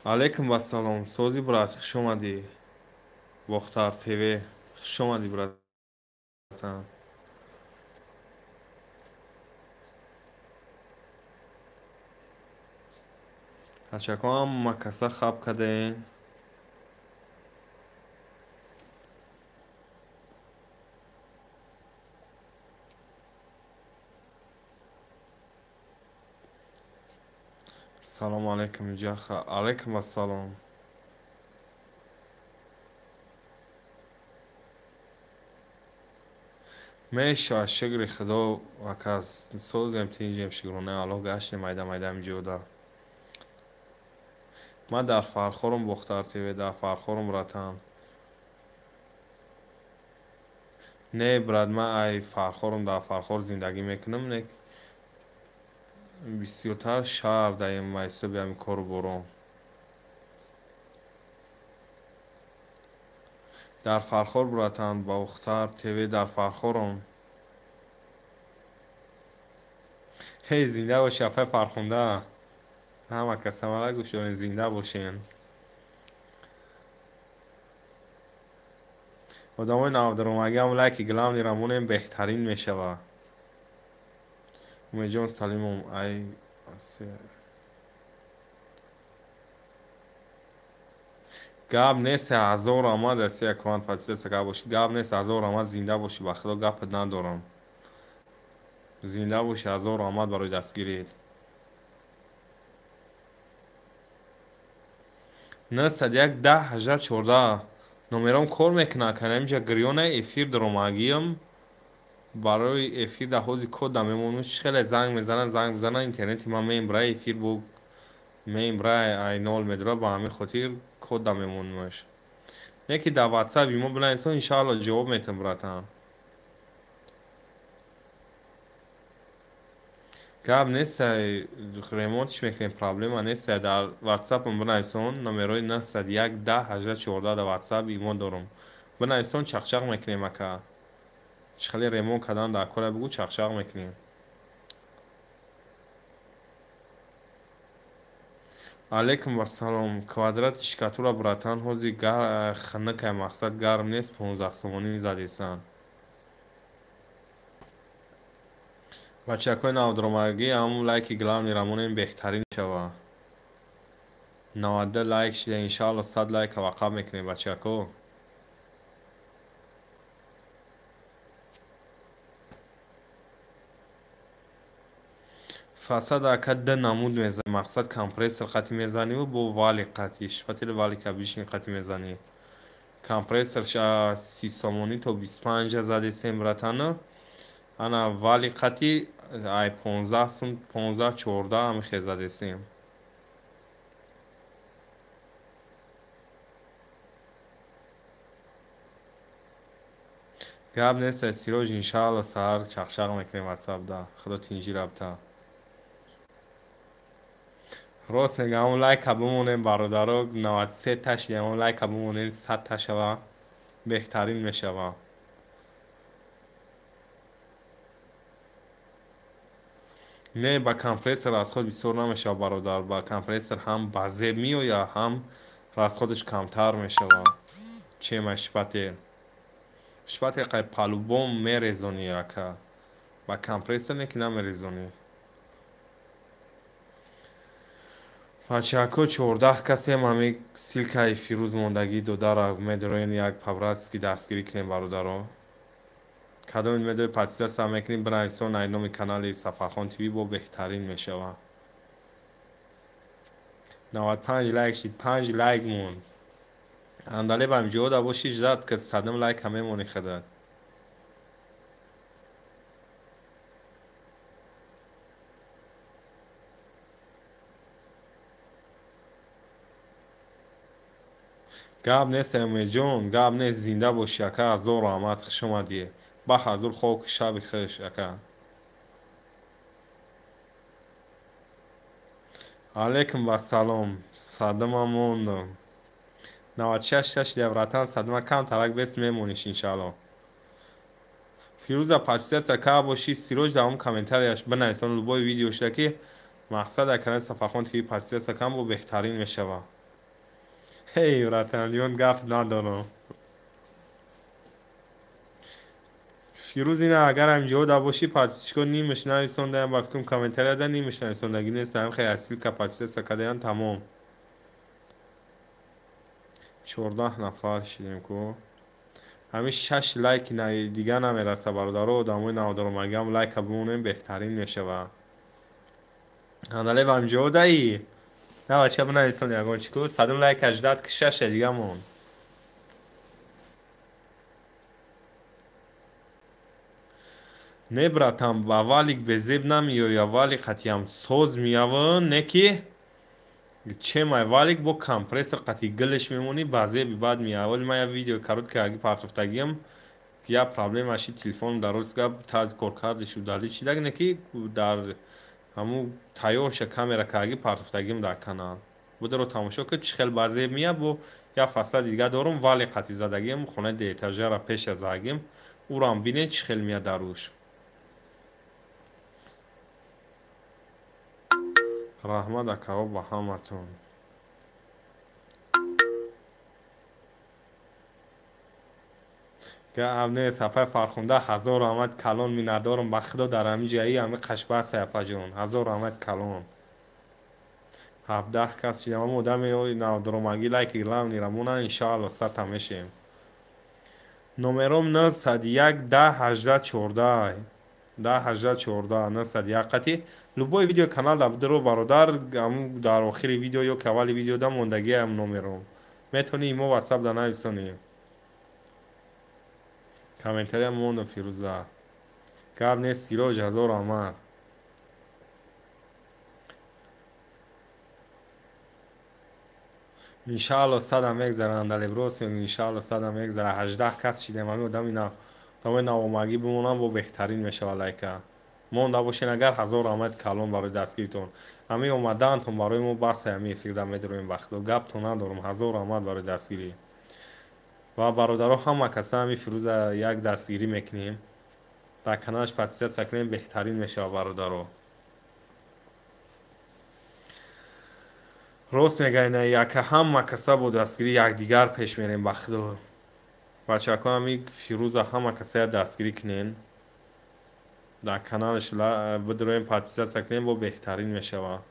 Алейкум вассалом. Сози брат, хуш омадӣ. Бохтар ТВ, хуш омадӣ братан. Ачако ҳама каса хаб кадаен. Салому алейкум ҷаха. Алейкум ассалом. Мешавад, шукри худо акас созем, тинҷем, шукрона Аллоҳ, гаштем майда майда ҳамиҷода. Ман дар Фархорум, Бохтар ТВ, дар Фархорум братан. Не брат, ман ай Фархорум, дар Фархор зиндагӣ мекунам, не бисёртар шаҳр даем ҳисоби ҳамин кору борон. Дар Фархор братан, Бохтар ТВ, дар Фархорум. Ҳей, зинда боши апай Фархунда. Ҳама каса мара гӯш дорен, зинда бошен. Одамои навдаромагӣ ҳам лайки главный рамонем, беҳтарин мешава. Умедҷон Салимов, ай гап нест, ҳазор омад, Россия квант подписаться гап боши. Гап нест, ҳазор омад, зинда бошӣ, ба худо гапат надорам. Зинда бошӣ, ҳазор омад барои дастгирит. 901 10 18 14 номером кор мекунад, канамиҷа гирёна эфир даромагиам. Барои эфир дар ҳози код да мемонам, чӣ хеле занг мезананд, занг мезананд, интернети ман меимбра, эфир бо меимбра, ай нол медора, ба ҳамин хотир код да мемонамаш. Не ки дар WhatsApp имо бинависон, иншаалло ҷавоб метам братан. Гап нест, ремонтш мекунем, проблема нест. Дар WhatsApp-ам бинависон, номерои 901 10 18 14 дар WhatsApp имо дорам. Бинависон, чақчақ мекунем ака. Чӣ хеле ремонт кардан дар кора бигӯ, чақчақ мекунем. Алейкум вассалом. Квадрати шикатура братан, ҳози хунукай, мақсад гарм нест, 15 сомонӣ задесан. Бачакҳои навдаромагӣ ҳамун лайки главный рамонем, беҳтарин шава. 92 лайк шида, иншаалло 100 лайка вақаб мекунем бачако. Фасад ака д намуд мезанӣ, мақсад компрессор қати мезаниву бо вали қати, шпатели вали кабишни қати мезанӣ. Компрессор 30 сомонӣ то 25 задесем братана. Ана вали қати ай 15 сум, 15 14 ҳами хел задесем. Гап нест, Сироҷ, иншаалло саҳар чақчақ мекунем WhatsApp-да. Худо тинҷӣ рабта. Рост мегӯям, ҳамон лайка бимонем бародаро, 93 та шидем, ҳамон лайка бимонем, 100 та шава, беҳтарин мешава. Не, ба компрессор расход бисёр намешава бародар, ба компрессор ҳам ба зеб меояд, ҳам расходаш камтар мешава, чем шпател. Шпател қай палубом мерезонӣ ака, ба компрессор не ки намерезонӣ. Бачако 14 касем, ҳамин ссылкаи Фирӯз мондагӣ додара медороен, як по-братски дастгирӣ кунем бародаро. Кадоми медори подписаться мекунем, бинависон ай номи канали Сафархон ТВ, бо беҳтарин мешава. 95 лайк шид, 5 лайк монд. Андалеб ҳамиҷода боши, ждат ки 100 лайк ҳам мемонӣ худат. Гап нест Умедҷон, гап нест, зинда бошӣ ака, ҳазор раҳмат, хуш омадӣ. Ба ҳазур хоки шаби хуш ака. Алейкум вассалом. Садама мондам. 96 та шида братан, садма кам тарак бес мемониш иншаалло. Фирӯза подписаться ка боши, Сироҷ дар он комментарияш бинависон любой видео шуда ки мақсад дар канали Сафархон ТВ подписаться кам бо беҳтарин мешава. Эй братан ҷон, гап надорам. Фирӯз ина агар ҳамҷо да боши подписчико нимаш нависондаям, ба фикрам комментарияда нимаш нависондагӣ нест, ҳам хеле ссылка подписаться кардаян тамом. 14 нафар шидем ку. Ҳамин 6 лайк дига намераса бародаро, одамои навдаромагиам лайка бимонем беҳтарин мешава. Аналев ҳамҷо даи? На бача бинависон ягон чӣ ку, садум лайк 18 ки 6 дига мон. Не братан, ба валик безеб намеоя, валик қатиам соз меява, не ки чемай валик бо компрессор қати гилш мемонӣ, ба зеби бад меява. Вале ман я видео коротко аги партофтагиам, я проблема ши телефон дар рост гап тарзи коркардиш удалить шидаг, не ки дар ҳамун тайёрша камера каги партофтагиам дар канал. Бударо тамошо ки чӣ хел ба зеб мея, бо я фасади дига дорум, валик қати задагиам, хонаи деэтажара пеша задагиам, ӯрам бинед чӣ хел мея дар рӯш. Раҳмат акаҳо ба ҳаматон. Гап нест, апай Фархунда, ҳазор раҳмат калон миннатдорам. Ба худо дар ҳамин ҷаи ҳами қашбаҳсай апаҷон. Ҳазор раҳмат калон. 17 кас шидам. Ама одами навдаромагӣ лайки главный рамона, иншаалло сата мешем. Номером 901 10 18 14. 10 18 14 901 қати любой видео канал дар будро бародар, ҳамун дар охири видео ё ки аввали видео да мондагиам номером. Метавонӣ имо WhatsApp да нависонӣ. Комментария мондам Фирӯза. Гап нест, Сироҷ, ҳазор раҳмат. Иншаалло садам мегзара, андалеб рост мегӯ, иншаалло садам мегзара. 18 кас шидем, ҳамин одами нав. Тамоми навомагӣ бимонам бо беҳтарин мешава лайка. Монда бошен агар, ҳазор раҳмат калон барои дастгиритон. Ҳамин омадаантон барои мо басе, ҳамин эфирда медароем ба худо. Гаптон надорам, ҳазор раҳмат барои дастгирӣ. Ва бародаро ҳама каса ҳамин Фирӯза як дастгирӣ мекунем. Дар каналаш подписаться кунем, беҳтарин мешава бародаро. Рост мегӯяд ина яка ҳама каса бо дастгирӣ якдигар пеш мерем ба худо. Бачаҳо ҳамин Фирӯза ҳама каса як дастгирӣ кунен. Дар каналаш бидроем подписаться кунем, бо беҳтарин мешава.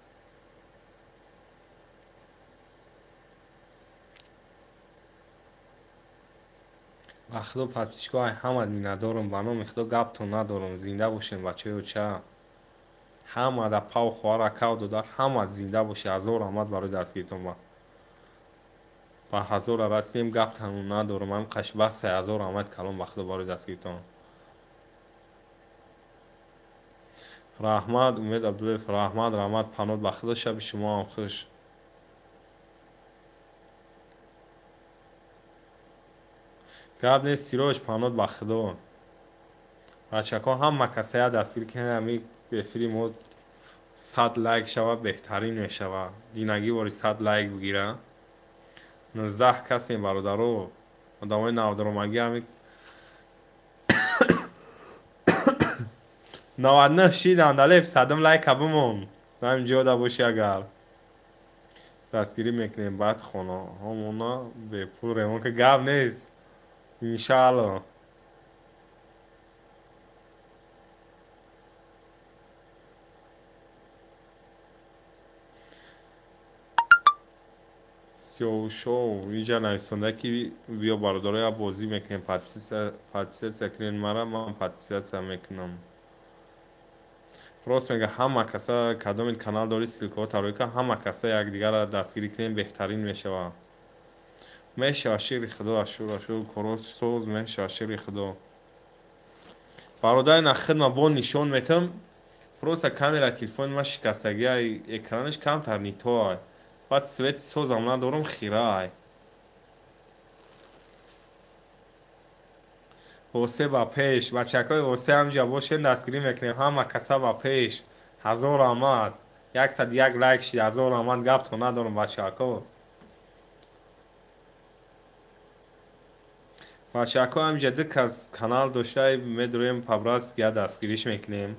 Ба худо подписчико ай ҳама миннатдорам, ба номи худо гаптон надорам. Зинда бошем бачаҳои оча. Ҳама да пав хоҳар акав додар, ҳама зинда боше. Ҳазор раҳмат барои дастгиритон. Ба ҳазора расидем, гаптон надорам. Ҳам қашбасай, ҳазор раҳмат калон ба худо барои дастгиритон. Раҳмат Умед Абдуллоев, раҳмат, раҳмат панод ба худо, шаби шумо ҳам хуш. Гап нест Сироҷ, панод ба худо. Бачаҳо ҳама каса як дастгирӣ кунед, ҳамин эфири мо 100 лайк шава беҳтарин мешава. Динагӣ бори 100 лайк бигира. 19 касем бародаро, одамои навдаромагӣ ҳамин 99 шиданд, алеф садум лайка бимон. Ҳамин ҷода боши агар. Дастгирӣ мекунем, баъд хонаҳомона бепул ремонт ки гап нест. Иншаалло. Сиёвушов инҷа нависонда ки биё бародаро як бозӣ мекунем, подписаться кунед мара, ман подписаться мекунам. Рост мега ҳама каса кадомит канал дори ссылкаҳо тарой кан, ҳама каса якдигарро дастгирӣ кунем, беҳтарин мешава. Мешава шири худо, ашур ашур корос соз мешава шири худо. Бародари на хидма бо нишон метам, просто камера телефони ма шикастагӣ, экранаш камтар нито. Баъд свети созам надорам, хирай. Осе ба пеш, бачакҳои осе ҳамҷа бошен, дастгирӣ мекунем ҳама каса ба пеш. Ҳазор раҳмат. 101 лайк шид, ҳазор раҳмат, гаптон надорам бачакҳо. Бачако ҳамиҷа ду кас канал дошта медроем по-братски я дастгириш мекунем.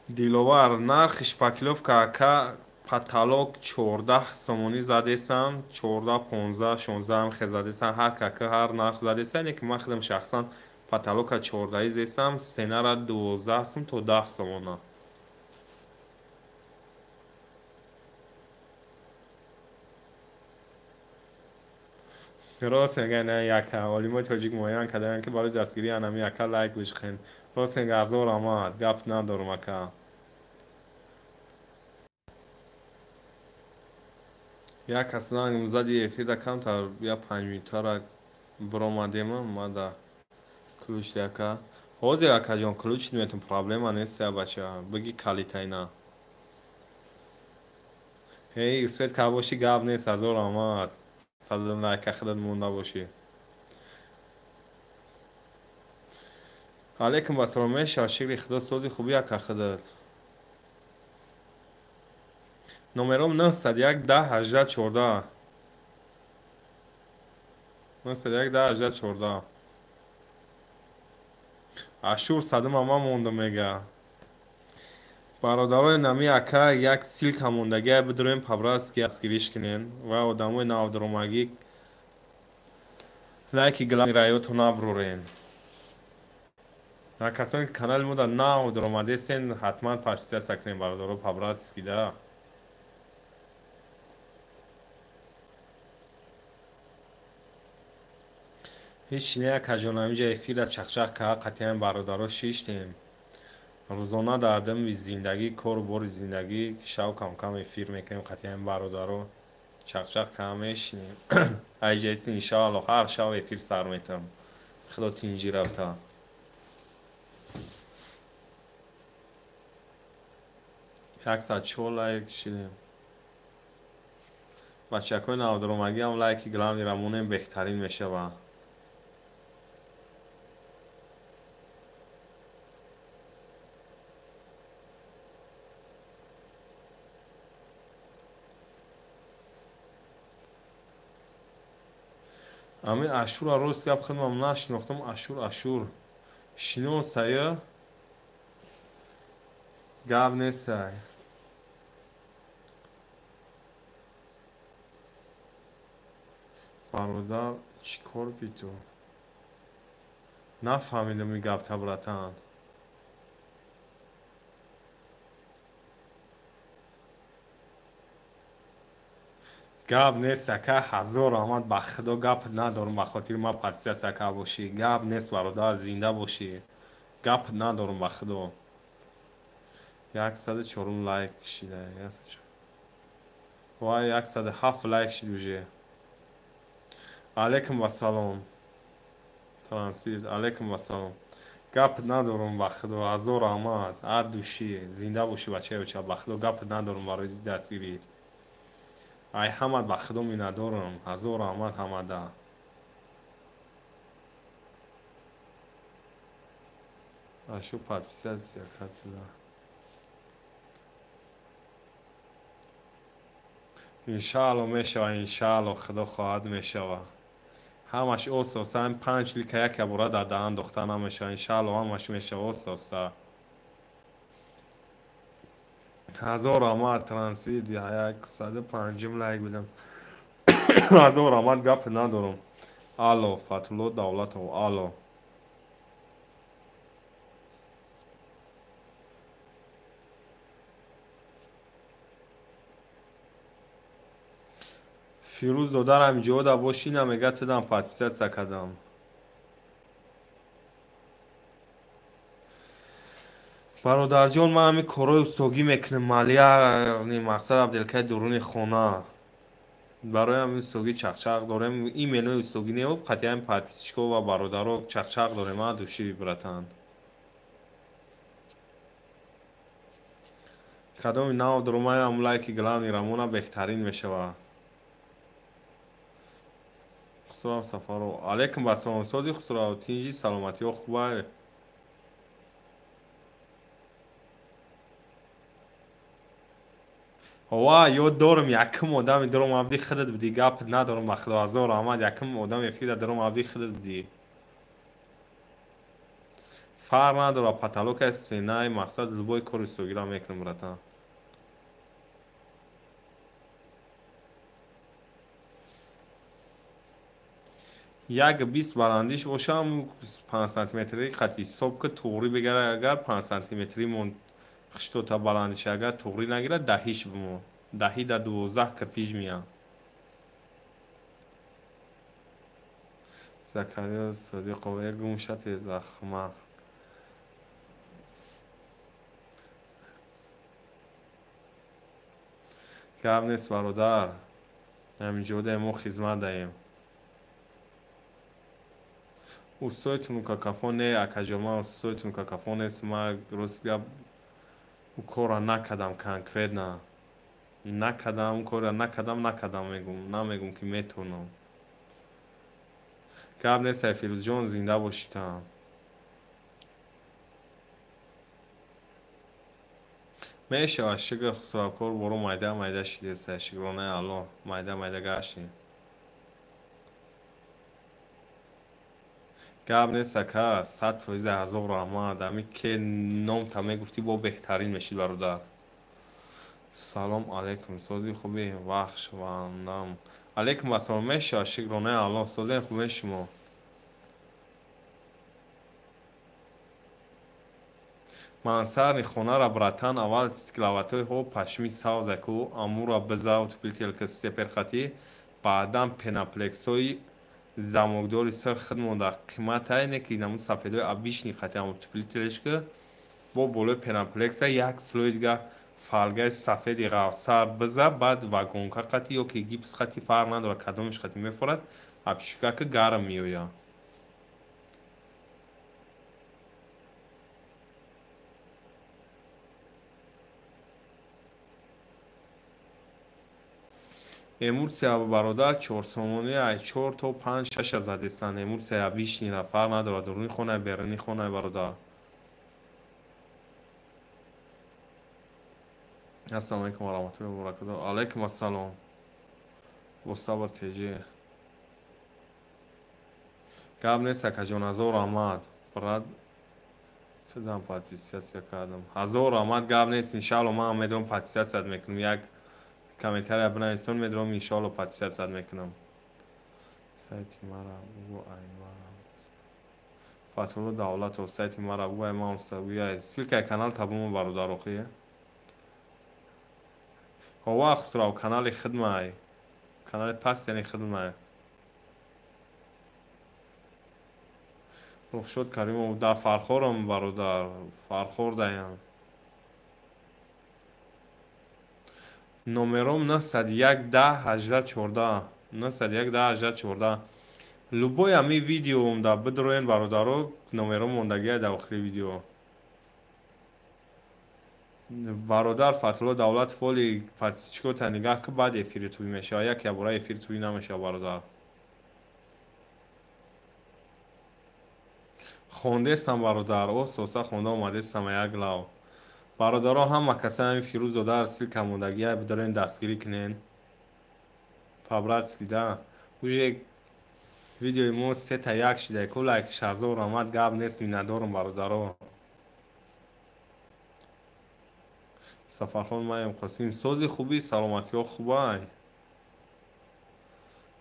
Диловар, нархи шпаклёвка ака потолок 14 сомонӣ задесам, 14, 15, 16 ҳам хел задесам, ҳар кака ҳар нарх задесам, не ки ман худам шахсан потолока 14 зесам, стенара 12 сум то 10 сомона. Рост мегӯянд, яка олимои тоҷик муайян карданд, ки барои дастгирии анами яка лайк бишхен. Рост мега, ҳазор раҳмат, гап надорум ака. Як кас занг зади эфирда камтар я 5 минутара биромадема, мада ключ яка. Ҳозир акаҷон ключ метун, проблема нест я бача, биги калитайна. Ҳей, успед ка боши гап нест, ҳазор раҳмат. Садам лайка худат монда бошӣ. Алейкум ассалом, мешава шикри худо сози хуби яка худат. Номером 901 10 18 14. 901 10 18 14. Ашур садам ама монда мега. Бародарои нами ака як ссылка мондагия бидроем по-братски дастгириш кунен ва одамои навдаромагӣ лайки главный райото наброрен. Ва касоне ки канали мо дар нав даромадесен, ҳатман подписаться кунен бародаро по-братски да. Ҳеҷ не акаҷон, ҳаминҷа эфирда чақчақ ка қатъиян бародаро шиштем. Рӯзона дар дами зиндагӣ, кору бори зиндагӣ, шав камкам эфир мекунем қатъиян бародаро, чақчақ ка мешинем. Айҷаси иншаалло ҳар шав эфир сар метам. Худо тинҷӣ рафта. 104 лайк шидем. Бачакҳои навдаромагӣ ҳам лайки главный рамонем беҳтарин мешавад. Ами Ашура рост гап худмам нашинохтам. Ашур, Ашур шиносая гап нестай. Бародар чӣ кор биту? Нафаҳмидам ин гапта братан. Гап нест ака, ҳазор раҳмат, ба худо гап надорум, ба хотири ман подписаться ака бошӣ. Гап нест бародар, зинда бошӣ. Гап надорум ба худо. 104 лайк шида. Вай, 107 лайк шид уже. Алейкум ассалом. Трансит, алейкум ассалом. Гап надорум ба худо, ҳазор раҳмат, ад души, зинда бошӣ бачаи оча, ба худо гап надорум барои дастгирит. Ай ҳамад ба худо миннатдорам, ҳазор раҳмат ҳамада. Ашу подписаться катила. Иншаалло мешава, иншаалло худо хоҳад мешава. Ҳамаш оса-оса, ҳам 5 лика яке бора дар даҳан дохта намешава. Иншаалло ҳамаш мешава оса-оса. Ҳазор раҳмат трансит, 105 лайк бидам. Ҳазор раҳмат, гап надорум. Алло, Фатулло Давлатов, алло. Фирӯз додарам ҷода бошӣ, намега тудам подписаться кардам. Бародарҷон, ман ҳамин корҳои усогӣ мекунам, малярни мақсад абделкаи дуруни хона. Барои ҳамин усогӣ чақчақ дорем. Именои усогӣ не, қатъиян подписчико ва бародаро чақчақ дорем, а души братан. Кадоми нав дуромаям лайки главный рамона беҳтарин мешавад. Хусрав Сафаров. Алейкум ассалом, сози Хусрав, тинҷи саломатиҳо хубай. Ва ёд дорам якум одами дурум абди худат будӣ, гап надорам ба худо, ҳазор раҳмат, якум одам эфирда дурум абди худат будӣ. Фарқ надорад, потолока стенаи мақсад любой кори устогира мекунам, братан. Як бист баландиш бошам, 5 сантиметри хати ҳисоб ки туғрӣ бигара, агар 5 сантиметри мон хиштота баландиш, агар туғрӣ нагирад, даҳиш бимон. Даҳи да 12 кирпич меяд. Закариё Содиқов, як гумшати захмақ. Гап нест, бародар. Ҳаминҷода мо хизмат даем. Устои тунукакафон не, акаҷон, ман устои тунукакафон нест. Ман рост гап ӯ корро накардам конкретно. Накардам, ӯ корро накардам, накардам мегум. Намегум ки метавонам. Гап нест, ай Фирӯзҷон, зинда бошитам. Мешавад, шукр, Хусравкор боро майда майда шидеста, шукронаи Аллоҳ, майда майда гаштем. Гап нест, ака, 100% ҳазор раҳмат. Ами ке номта мегуфтӣ, бо беҳтарин мешид, бародар. Салом алейкум, сози хуби вахшвандам. Алейкум ассалом, мешавад, шукронаи Аллоҳ, созем хубе шумо. Мансарни хонара, братан, аввал стекловатои ҳо пашми савзаку амура биза утеплителка степер қатӣ, баъдан пеноплексҳои замокдори сир худ монда қиматай не ки намуд сафедои обычный қатӣ ам утеплителеш ки бо болои пеноплекса як слой дига фолгаи сафеди ғафсар биза, баъд вагонка қатӣ ё ки гипс қатӣ, фарқ надорад кадомиш қатӣ мефорад, обшивка ки гарм меояд. Эмулсия бародар 4 сомонӣ ай 4 то 5 6 задестан. Эмулсия обычныйра фарқ надорад, дуруни хона беруни хона, бародар. Ассалому алайкум ва раҳматуллоҳи ва баракатуҳ. Алайкум ассалом. Бо сабр теҷе. Гап нест, акаҷон, ҳазор раҳмат. Брат, чидан подписаться кардам. Ҳазор раҳмат, гап нест, иншаалло ман медорам подписаться мекунам. Як комментария бинависон, медорам иншаалло подписаться мекунам. Сайти мара бугу ай мара. Фатулло Давлатов, сайти мара бугу ай ман сагуя. Ссылкаи канал табумо, бародар, охи. Ҳова Хусрав, канали хидмай. Канали паст, яъне хидмай. Рухшод Каримов, дар Фархорам, бародар, Фархор даям. Номером 901 10 18 14, 901 10 18 14. Любой ами видеом да бидроен, бародаро, номером мондагия дар охири видео. Бародар Фатулло Давлат, фоли подписчикота нигаҳ ки баъд эфири туӣ мешавад. Як ябора эфири туӣ намешавад, бародар. Хондестам, бародар, ососа хонда омадестам як лав. Бародаро, ҳама каса ҳамин Фирӯз додар ссылка мондагия бидорен дастгирӣ кунен. По-братски, да. Уже видеои мо 3-1 шида, ку лайк 6000 омад, гап нест, миннатдорам, бародаро. Сафархон маем Қосим, сози хуби, саломатиҳо хубай.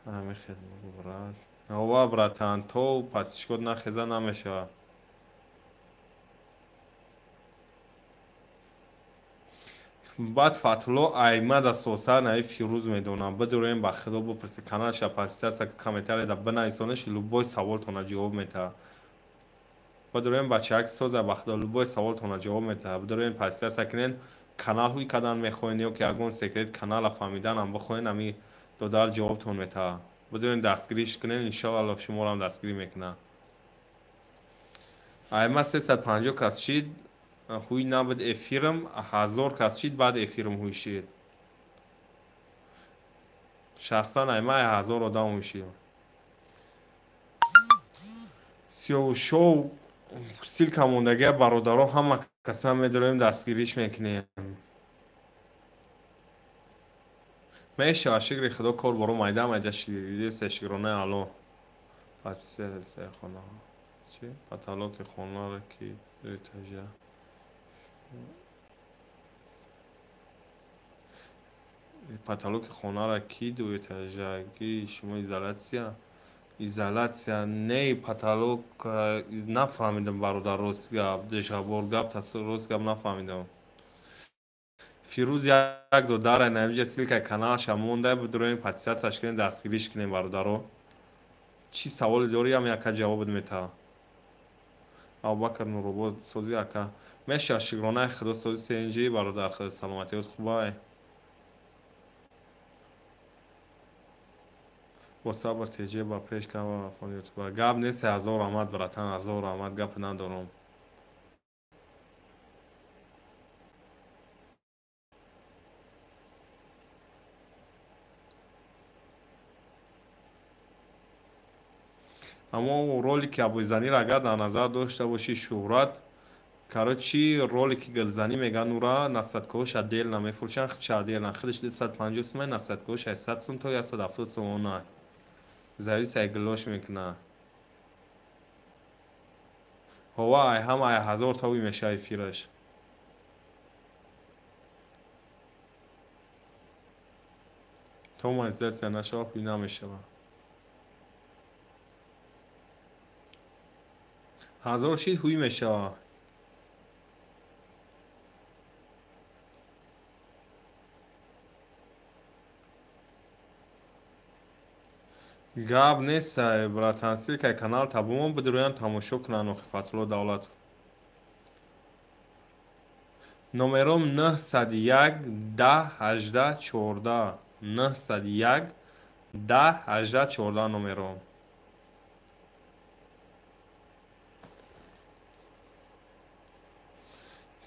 Ҳамин хел брат. Ова, братан, то подписчикот нахеза намешавад. Баъд Фатулло аймада сосар наи Фирӯз медонам. Бидурем ба худо бипурси, каналша подписаться, комментарияда бинависонеш, любой саволтона ҷавоб метаҳад. Бидурем бачаак соза, ба худо любой саволтона ҷавоб метаҳад. Бидурем подписаться кунен, канал ҳуй кардан мехоҳен ё ки ягон секрет канала фаҳмиданам бихоҳен, ами додар ҷавобтон метаҳад. Бидурем дастгириш кунен, иншоалло шуморо дастгирӣ мекунад. Айма 350 кас шид, ҳуй набуд эфирам, 1000 кас шид, баъд эфирам ҳуй шид. Шахсан айма 1000 одам ҳуй шид. Сиёву шоу ссылка мондагия, бародаро, ҳама каса медорем дастгириш мекунем. Мешава, шукри худо, кор боро майда майда шидиса, шукронаи Аллоҳ. Подписация хона. Чи? Потолоки хонаро ки ду этажа. Потолоки хонаро ки ду этажаги шумо изоляция? Изоляция не потолок, нафаҳмидам, бародар, рост гап, дешабор гап, рост гап нафаҳмидам. Фирӯз як додарай намиҷа ссылкаи каналаша монда, бидуроем, подписатсияш кунем, дастгириш кунем, бародаро. Чӣ саволе дорӣ, ам яка ҷавобат метавам. Абубакр Нуробод, сози ака. Меша, шукронаи худо, сози сенҷи, бародар, худо саломатиёт хубай. Бо сабр теҷе ба пеш кава фон ютуба. Гап нест, ҳазор раҳмат, братан, ҳазор раҳмат, гап надорам. Аммо ролики Абуизаниро агар дар назар дошта бошӣ, шӯҳрат, короче, ролики гулзанӣ меган, ура насадкаҳош отдельно мефурӯшанд, худша отдельно, худаш 250 сум, насадкаҳош 800 сум то 170 сомона. Завис ай гулош мекуна. Ҳова ай ҳама ай ҳазор тови меша эфираш. То монетизатсия нашава, хуй намешава. Ҳазор шид, ҳуй мешава. Гап нест, братан, ссылкаи канал табумон бидуроян тамошо кунанд охи Фатҳулло Давлатов. Номером 901 10 18 14, 901 10 18 14 номером.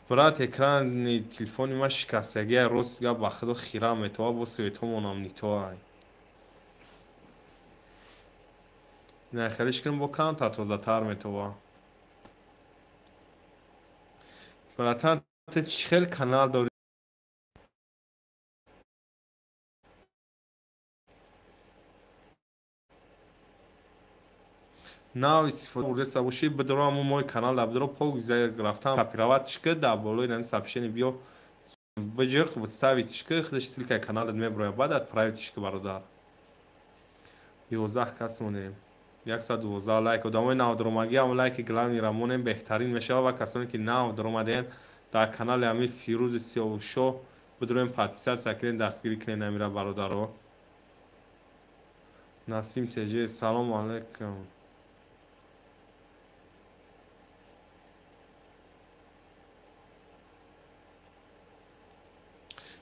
Брат, экрани телефони ман шикастагия, рост гап, ба худо хирам метова, бо светомонам нитоай. Не, хелиш кунем, бо камтар тозатар метова. Братан, ту чӣ хел канал дорӣ? Нав истифода бурдеста бошӣ, бидро ҳамун мои канал да бидро пок рафтан копировать ки дар болои нами сообщение биё биҷиқ, вставить ки худаш ссылкаи каналат меброяд, баъд отправить ки, бародар. 11 кас монем. 112 лайк. Одамои навдаромагӣ ҳам лайки главныйра монем, беҳтарин мешавад, ва касоне ки нав даромадем дар канали ҳамин Фирӯзи Сиёвушо бидроем, подписатсия кунем, дастгирӣ кунем амира, бародаро. Насим ТЖ, салому алайкум.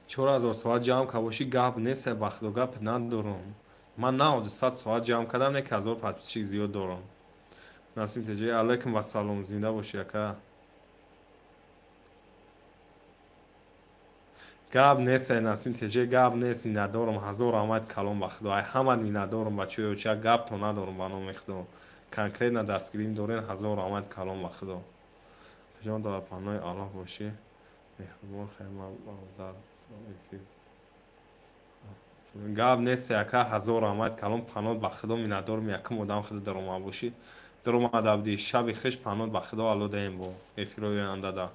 4000 соат ҷамъ карда бошӣ, гап нест, ба худо, гап надорам. Ман 90 соат ҷамъ кардам, не 1000 подписчик зиёд дорам. Насим ТЖ, алайкум вассалом, зинда бошӣ, ака. Гап нест, Насим ТЖ, гап нест, миннатдорам, ҳазор раҳмат калом, ба худо. Ай ҳамат миннатдорам, бачаҳои оча, гапто надорам, ба номи худо. Конкретно дастгирим дорен, ҳазор раҳмат калом, ба худо. Ҷон, дар паноҳи Аллоҳ бошӣ. Меҳрубон хайма, бародар. Гап нест, яка, ҳазор раҳмат калом, паноҳ ба худо, миннатдорам, якум одам худо даромад бошӣ. Даромада будӣ, шаби хеш, паноҳ ба худо, алло даем бо эфирои ояндада.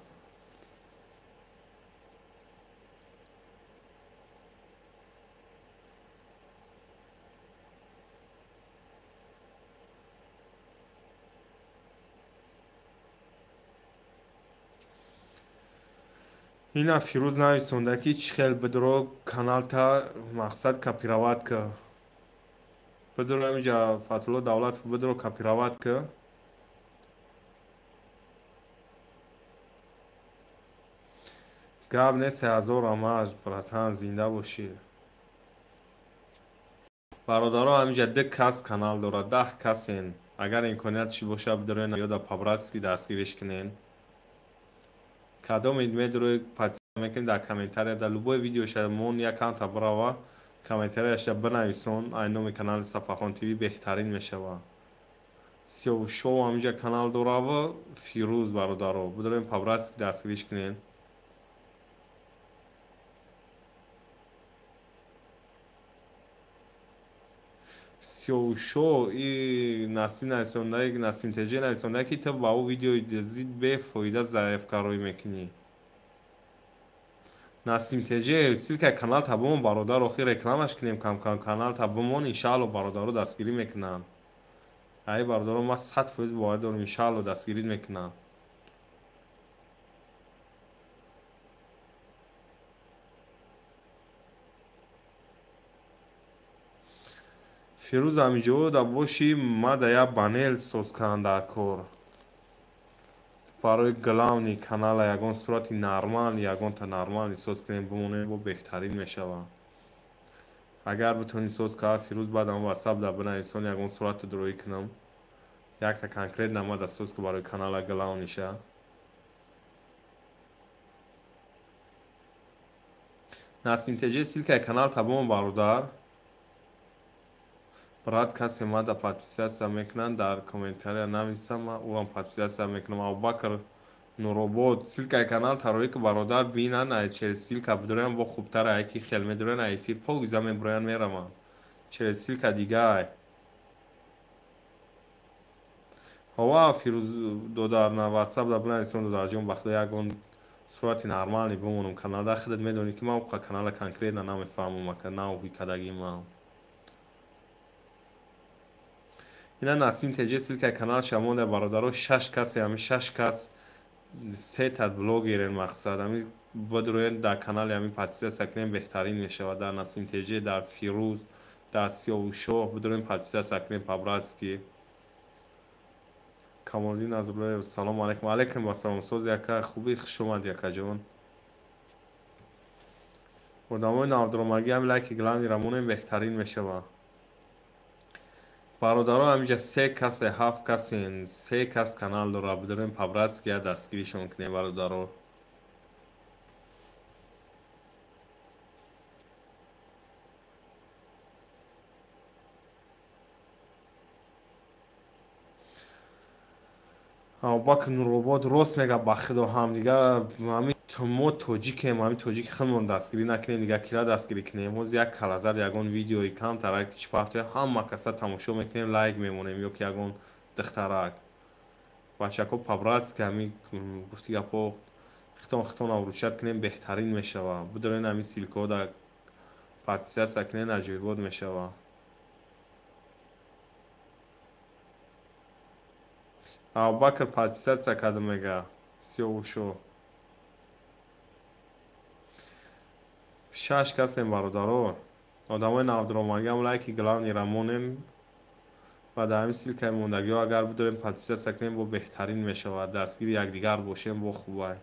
Ина Фирӯз нависонда, ки чӣ хел бидро каналта мақсад копировать ка. Бидро ҳаминҷа Фатҳулло Давлатов, бидро копировать ка. Гап нест, ҳазор раҳмат, братан, зинда бошӣ. Бародаро, ҳаминҷа ду кас канал дорад, 10 касен. Агар имконият чӣ боша, бидроен ёда по-братски дастгириш кунен. Кадом медрои подписка мекунед дар комментария, дар любой видеоша мон якамта бирава, комментарияша бинависон, ай номи канали Сафархон ТВ беҳтарин мешава. Сиёвушов ҳаминҷа канал дорава, Фирӯз, бародаро, бидроем по-братски дастгириш кунен. Сиёвушо и Насим нависонда, Насим ТЖ нависонда, ки ту ба ӯ видеои дизид бефоида заявкароӣ мекунӣ. Насим ТЖ, ссылкаи канал та бимон, бародар, охир рекламаш кунем кам-кам, канал та бимон, иншаалло бародаро дастгирӣ мекунанд. Ай бародаро, ман 100% боварӣ дорам, иншаалло дастгирӣ мекунанд. Фирӯз ҳамиҷо да боши, ма да як банел соз кардам дар кор. Барои главни канала ягон сурати нормал, ягонта нормални соз кунем, бимонем, бо беҳтарин мешавад. Агар битонӣ соз кард, Фирӯз, баъдам ватсап да бинависон, ягон сурат дроӣ кунам. Якта конкрет намада соз ку барои канала главниша. Насим ТЖ, ссылкаи канал та бимон, бародар. Брат, касе мада подписаться мекунанд, дар комментария нависам, ман ӯам подписаться мекунам. Абубакр Нуробод, ссылкаи канал тарои ки бародар бинанд, ай через ссылка бидроян бо хубтар, ай ки хел медроян, ай эфир покиза меброян мераванд. Через ссылка дига ай. Ҳова Фирӯз додар на WhatsApp да бинависон, додарҷон, ба худо ягон сурати нормални бимонам каналда. Худат медонӣ ки ман уқа канала конкретно намефаҳмам, ака нав кадагӣ ман. Ина Насим ТЖ ссылкаи канал шамонда, бародаро, 6 касе, ҳами 6 кас сета блогерен мақсад. Ҳами бидроен дар канали ҳами подписаться кунем, беҳтарин мешавад. Дар Насим ТЖ, дар Фирӯз, дар Сиёвушоҳ бидроен подписаться кунем по-братски. Камолиддин Азруллоев, салому алайкум. Алайкум вассалом. Соз яка, хубӣ, хуш омадӣ, якаҷон. Одамои навдромагӣ ҳам лайки главниро монем, беҳтарин мешавад. Бародаро, ҳаминҷа 3 касе, 7 касен, 3 кас канал дора, бидорем по-братски я дастгиришон кунем, бародаро. Абубакр Нуробод рост мега, ба худо ҳамдигар ҳами мо тоҷикем, ҳами тоҷики худмон дастгирӣ накунем, дигар кира дастгирӣ кунем? Ҳозир як калазар ягон видеои камтарак чӣ партоя, ҳама каса тамошо мекунем, лайк мемонем, ё ки ягон духтарак. Бачако, по-братски ҳами гуфти гапо хитон хитон авручат кунем, беҳтарин мешавад. Бидорен ҳами ссылкаҳо да подписаться кунем, аҷоибот мешавад. Абубакр подписаться кардам, мега Сиёвушо. 6 касем, бародаро. Одамои навдромагиам лайки главниро монем ва дар ҳамин ссылкаи мондагиҳо агар бидорем подписаться кунем, бо беҳтарин мешавад. Дастгири якдигар бошем, бо хубай.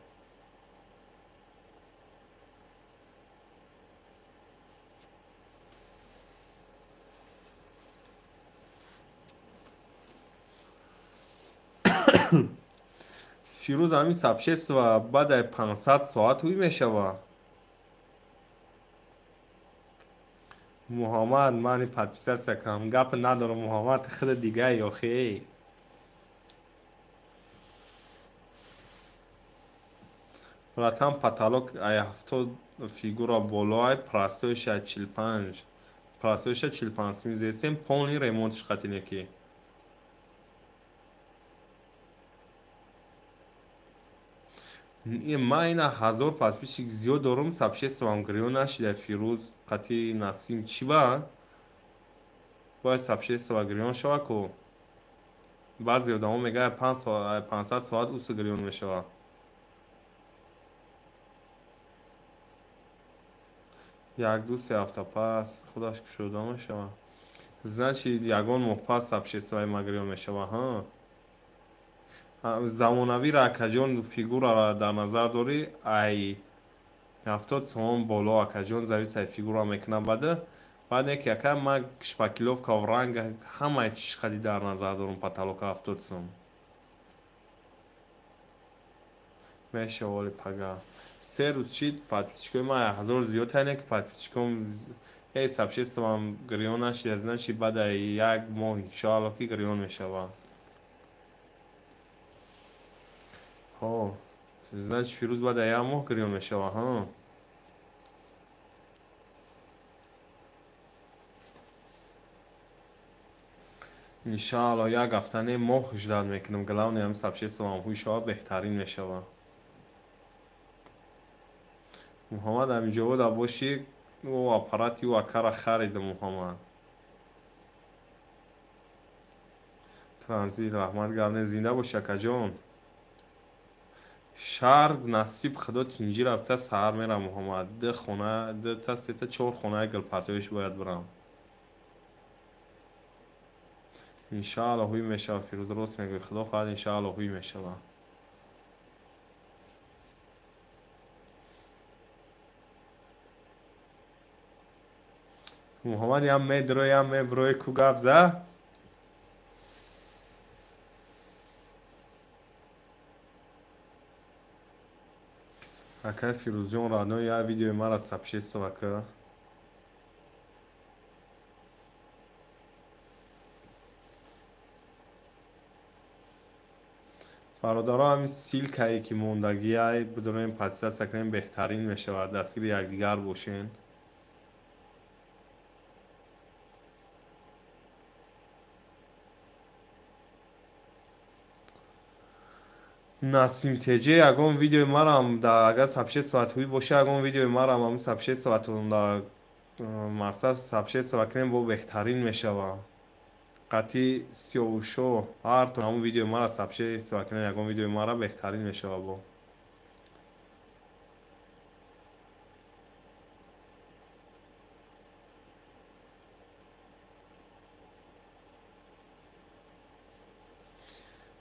Фирӯз, ҳамин сообщество баъд ай 500 соат ҳуй мешавад. Муҳаммад, мани подписаться кардам, гап надорам, Муҳаммад, худ дигаи охи. Братан, потолок ай 70 фигура боло, ай простоиша ай 45. Простоиша 45 мизесем, полный ремонтш қатинеки. Ман ина 1000 подписчик зиёд дорум, сообществоам гирё нашида, Фирӯз қати Насим чӣ ба? Бояд сообщество гирён шава ку. Баъзе одамо мегӯянд 500 соат усу гирён мешавад. Як-ду се ҳафта пас худаш кушода мешавад. Значит, ягон моҳ пас сообществои ма гирён мешавад, ҳа? Замонавиро, акаҷон, фигураро дар назар дорӣ, ай 70 сомон боло, акаҷон, завис ай фигура мекунам баъд. Баъд не ки ака ман шпаклёвка ва ранг ҳамаи чиш қади дар назар дорам, потолока 70 сом. Мешава оли пага. 3 рӯз шид, подписчикои ман 1000 зиёд тайне ки подписчиком эй сообществоам гирён нашид, значит баъд ай як моҳ иншоалло ки гирён мешавад. Ҳо, значит Фирӯз баъд ай як моҳ гирён мешавад, ҳа? Иншаалло як ҳафта не моҳ ждать мекунам. Главное ҳами сообществоам ҳуй шава, беҳтарин мешава. Муҳаммад, ҳамиҷовода бошӣ, ӯ аппарати ӯ акара харидам, Муҳаммад. Транзит, раҳмат, гап не, зинда бош, акаҷон. Шаҳр насиб худо тинҷӣ рафта саҳар мерам, Муҳаммад. Ду хона, дута, сета, чор хонаи гулпартоиш бояд бирам. Иншаалло ҳуй мешава, Фирӯз, рост мегӯӣ, худо хоҳад, иншаалло ҳуй мешава. Муҳаммад, ям медрои, ям меброи, ку гап за? Акай Фирӯзҷон, родной, як видеои мара сообщество ка. Бародаро, ҳамин ссылкае ки мондагиай, бидонем, подписаться кунем, беҳтарин мешавад, дастгири якдигар бошен. Насим Теҷе, ягон видеои марам да агар сообществоат ҳуй боша, ягон видеои марам ҳамин сообществоатон да мақсад сообщество кунем, бо беҳтарин мешава. Қатъи сиёвушо ҳартон ҳамон видеои мара сообщество кунем, ягон видеои мара беҳтарин мешава бо.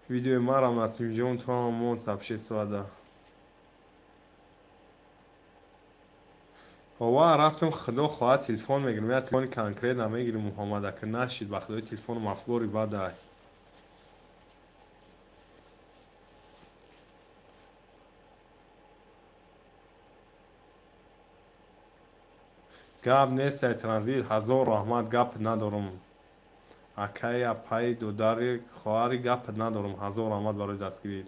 Видеои марам, Насимҷон, ту ҳам мон сообщество да. Ова рафтам, худо хоҳад, телефон мегирам, я телефони конкрет намегирам, Муҳаммад, ака нашид, ба худои телефоном афгори бадай. Гап нест, ай транзит, ҳазор раҳмат, гап надорам. Акай, апай, додари, хоҳари, гап надорам, ҳазор раҳмат барои дастгирӣ.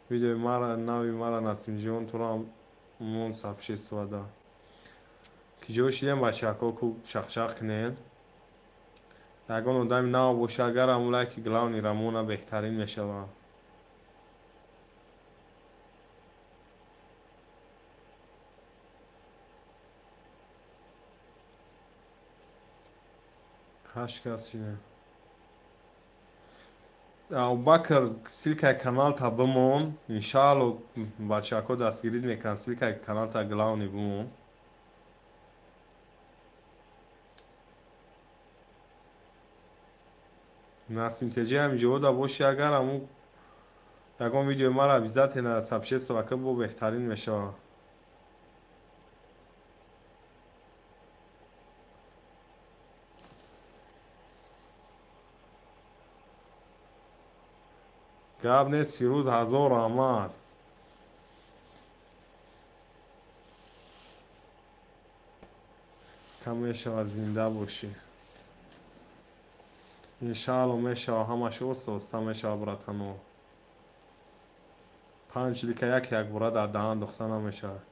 Видеои мара, нави мара, Насимҷон, туро мон сообщество да. Ки ҷо шидем, бачаҳако, ку чақчақ кунед. Ягон одами нав боша, агар ҳамун лайки главный рамона, беҳтарин мешава. Ҳашт кас шидем. Абубакр, ссылкаи каналта бимон, иншаалло бачаҳако дастгирӣ мекунанд, ссылкаи каналта главный бимон. Насим Теҷе, ҳамиҷовода бошӣ, агар ҳамун ягон видеои мара обязательно сообщество ка, бо беҳтарин мешава. Гап нест, Фирӯз, ҳазор раҳмат. Кам мешава, зинда бошӣ. Иншаалло мешава, ҳамаш оста-оста мешава, братано. Панҷ лика як якбора дар даҳан дохта намешавад.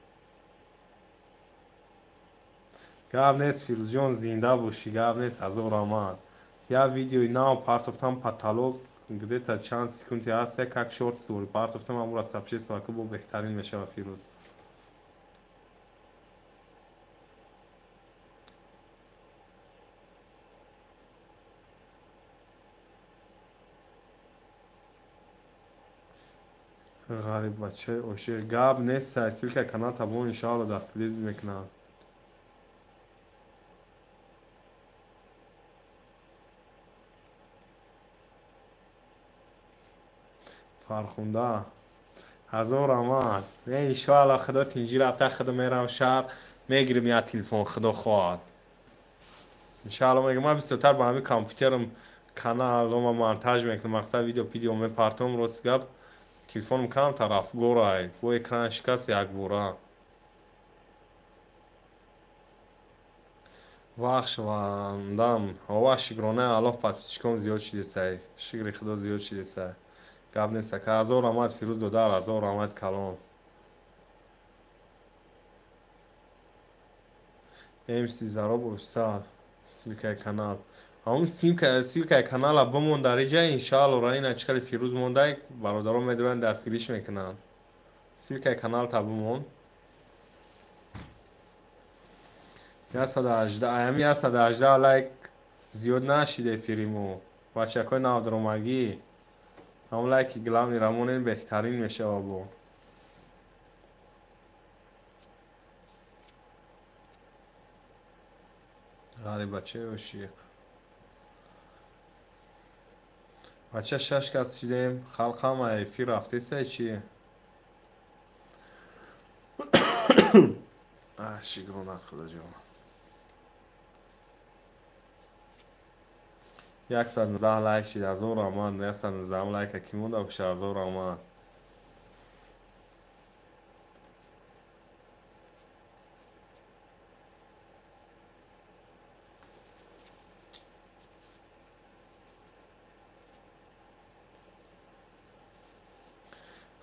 Гап нест, Фирӯзҷон, зинда бошӣ, гап нест, ҳазор раҳмат. Як видеои нав партофтам, потолок где-то чанд секунди ҳаст, як шорт сури партофтам, ҳамура сообщество ка, бо беҳтарин мешава, Фирӯз. Ғариб бачаи ошиқ, гап нест, ссылкаи каналта бо, иншаалло дастгирӣ мекунанд. Фархунда, ҳазор раҳмат. Не, иншоалло худо тинҷӣ рафта, худо мерам шаҳр, мегирим як телефон, худо хоҳад. Иншаалло мегирам, ман бисёртар ба ҳамин компютерам каналома монтаж мекунам, мақсад видео пидео мепартом, рост гап, телефоном камтар афгорай, бо экран шикаст якбора. Вақт шавандам, ова шукронаи Аллоҳ, подписчиком зиёд шидесай, шукри худо зиёд шидесай. Гап нест, ака, ҳазор раҳмат, Фирӯз додар, ҳазор раҳмат калон. МС Зароб офисал, ссылкаи канал. Ҳамун ссылкаи канала бимон дар иҷа, иншаалло раина чикали Фирӯз мондай, бародарон медоранд дастгириш мекунанд. Ссылкаи каналта бимон. 118, аями 118 лайк зиёд нашид эфири мо. Бачакҳои навдаромагӣ. Ҳамун лайки главный рамонен беҳтарин мешава бо. Ғарибачаи ошиқ. Бача 6 кас шидем, халқ ҳама эфир рафтеса чи? Шукронат худоҷон. 119 лайк шид, ҳазор раҳмат. 119 лайка ки монда боша, ҳазор раҳмат.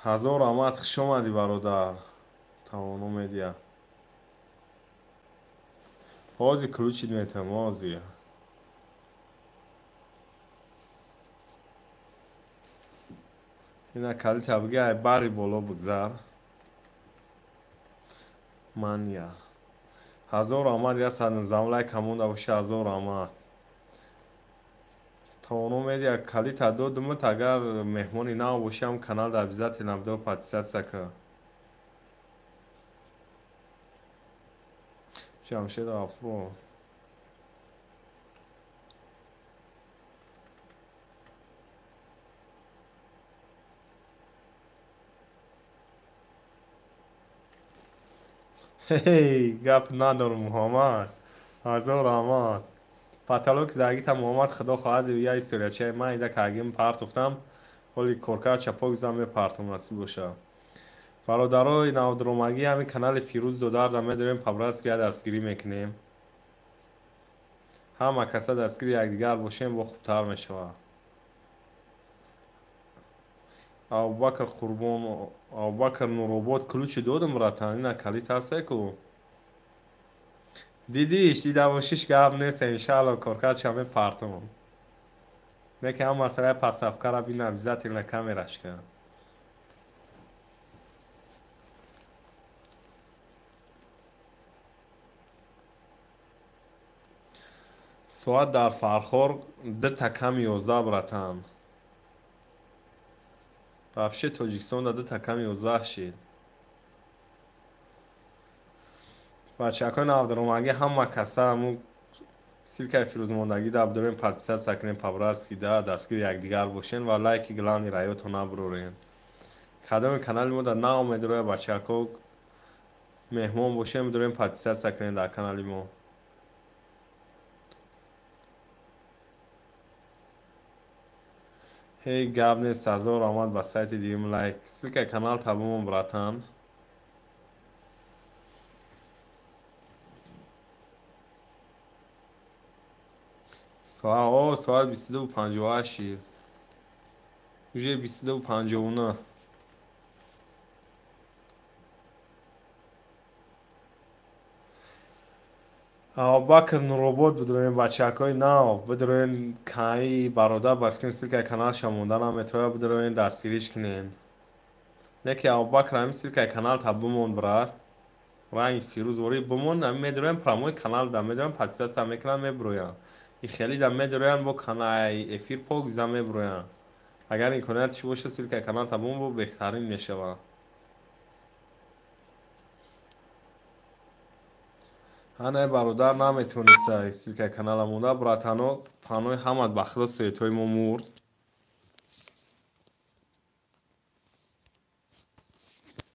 Ҳазор раҳмат, хуш омадӣ бародар. Тавоно медиа. Ҳозир ключит метам, ҳозир. Ина калита бига, ай бари боло бигзар. Мания. Ҳазор раҳмат, 119 лайк монда боша, ҳазор раҳмат. Тавоно медиа калита додумат, агар меҳмони нав бошам, каналда обязательно бидор подписаться кун. Ҷамшед Ғафуров. Ҳей, гап надорам Муҳаммад. Ҳазор раҳмат. Паталоки загита Муҳаммад, худо хоҳад я историячаи ман ида кагим партофтам. Ҳоли коркар чапок зам мепартом, насиб боша. Бародарои навдромагӣ, ҳамин канали Фирӯз додарда медорем, по-братски дастгирӣ мекунем. Ҳама каса дастгири якдигар бошем, бо хубтар мешавад. Абубакр Қурбон, Абубакр Нуробод, ключи додам, братан, ина калит ҳасте ку. Дидиш, дида бошиш гап нест, иншаалло коркарча мепартом. Не ки ҳам масъалаи пасавкара бина, обязательно камераш кун. Соат дар Фархор 1:45, братан. Вообще Тоҷикистон 1:45 шид. Бачакҳои навдаромагӣ, ҳама каса ҳамун ссылкаи фирӯзмондагӣ да бидорем, подписаться кунем, по-братски да дастгири якдигар бошен ва лайки главный раётон набурорем. Кадоми канали мо да наомедроя бачакҳо меҳмон бошем, бидорем подписаться кунем дар канали мо. Ҳей, гап нест, ҳазор раҳмат ба сайти дигим лайк. Ссылкаи канал табумон, братан. Соат 22:58 шид. Уже 22:59. Абубакр Нуробод, бидроен бачакҳои нав, бидроен каи бародар, ба фикрам ссылкаи каналша монда наметавонад, бидроен дастгириш кунем. Не ки Абубакр ҳамин ссылкаи канал та бимон, брат. Ранги фирӯзворӣ бимон, ҳамин медроен прямой канал да медроен подписаться мекунанд, меброянд. И хеле да медроянд бо канали эфир пок за меброянд. Агар имкониятш боша, ссылкаи канал та бимон, бо беҳтарин мешавад. Ҳана бародар наметониста ссылкаи канала монда, братано, панои ҳамат ба худо светҳои мо мурд.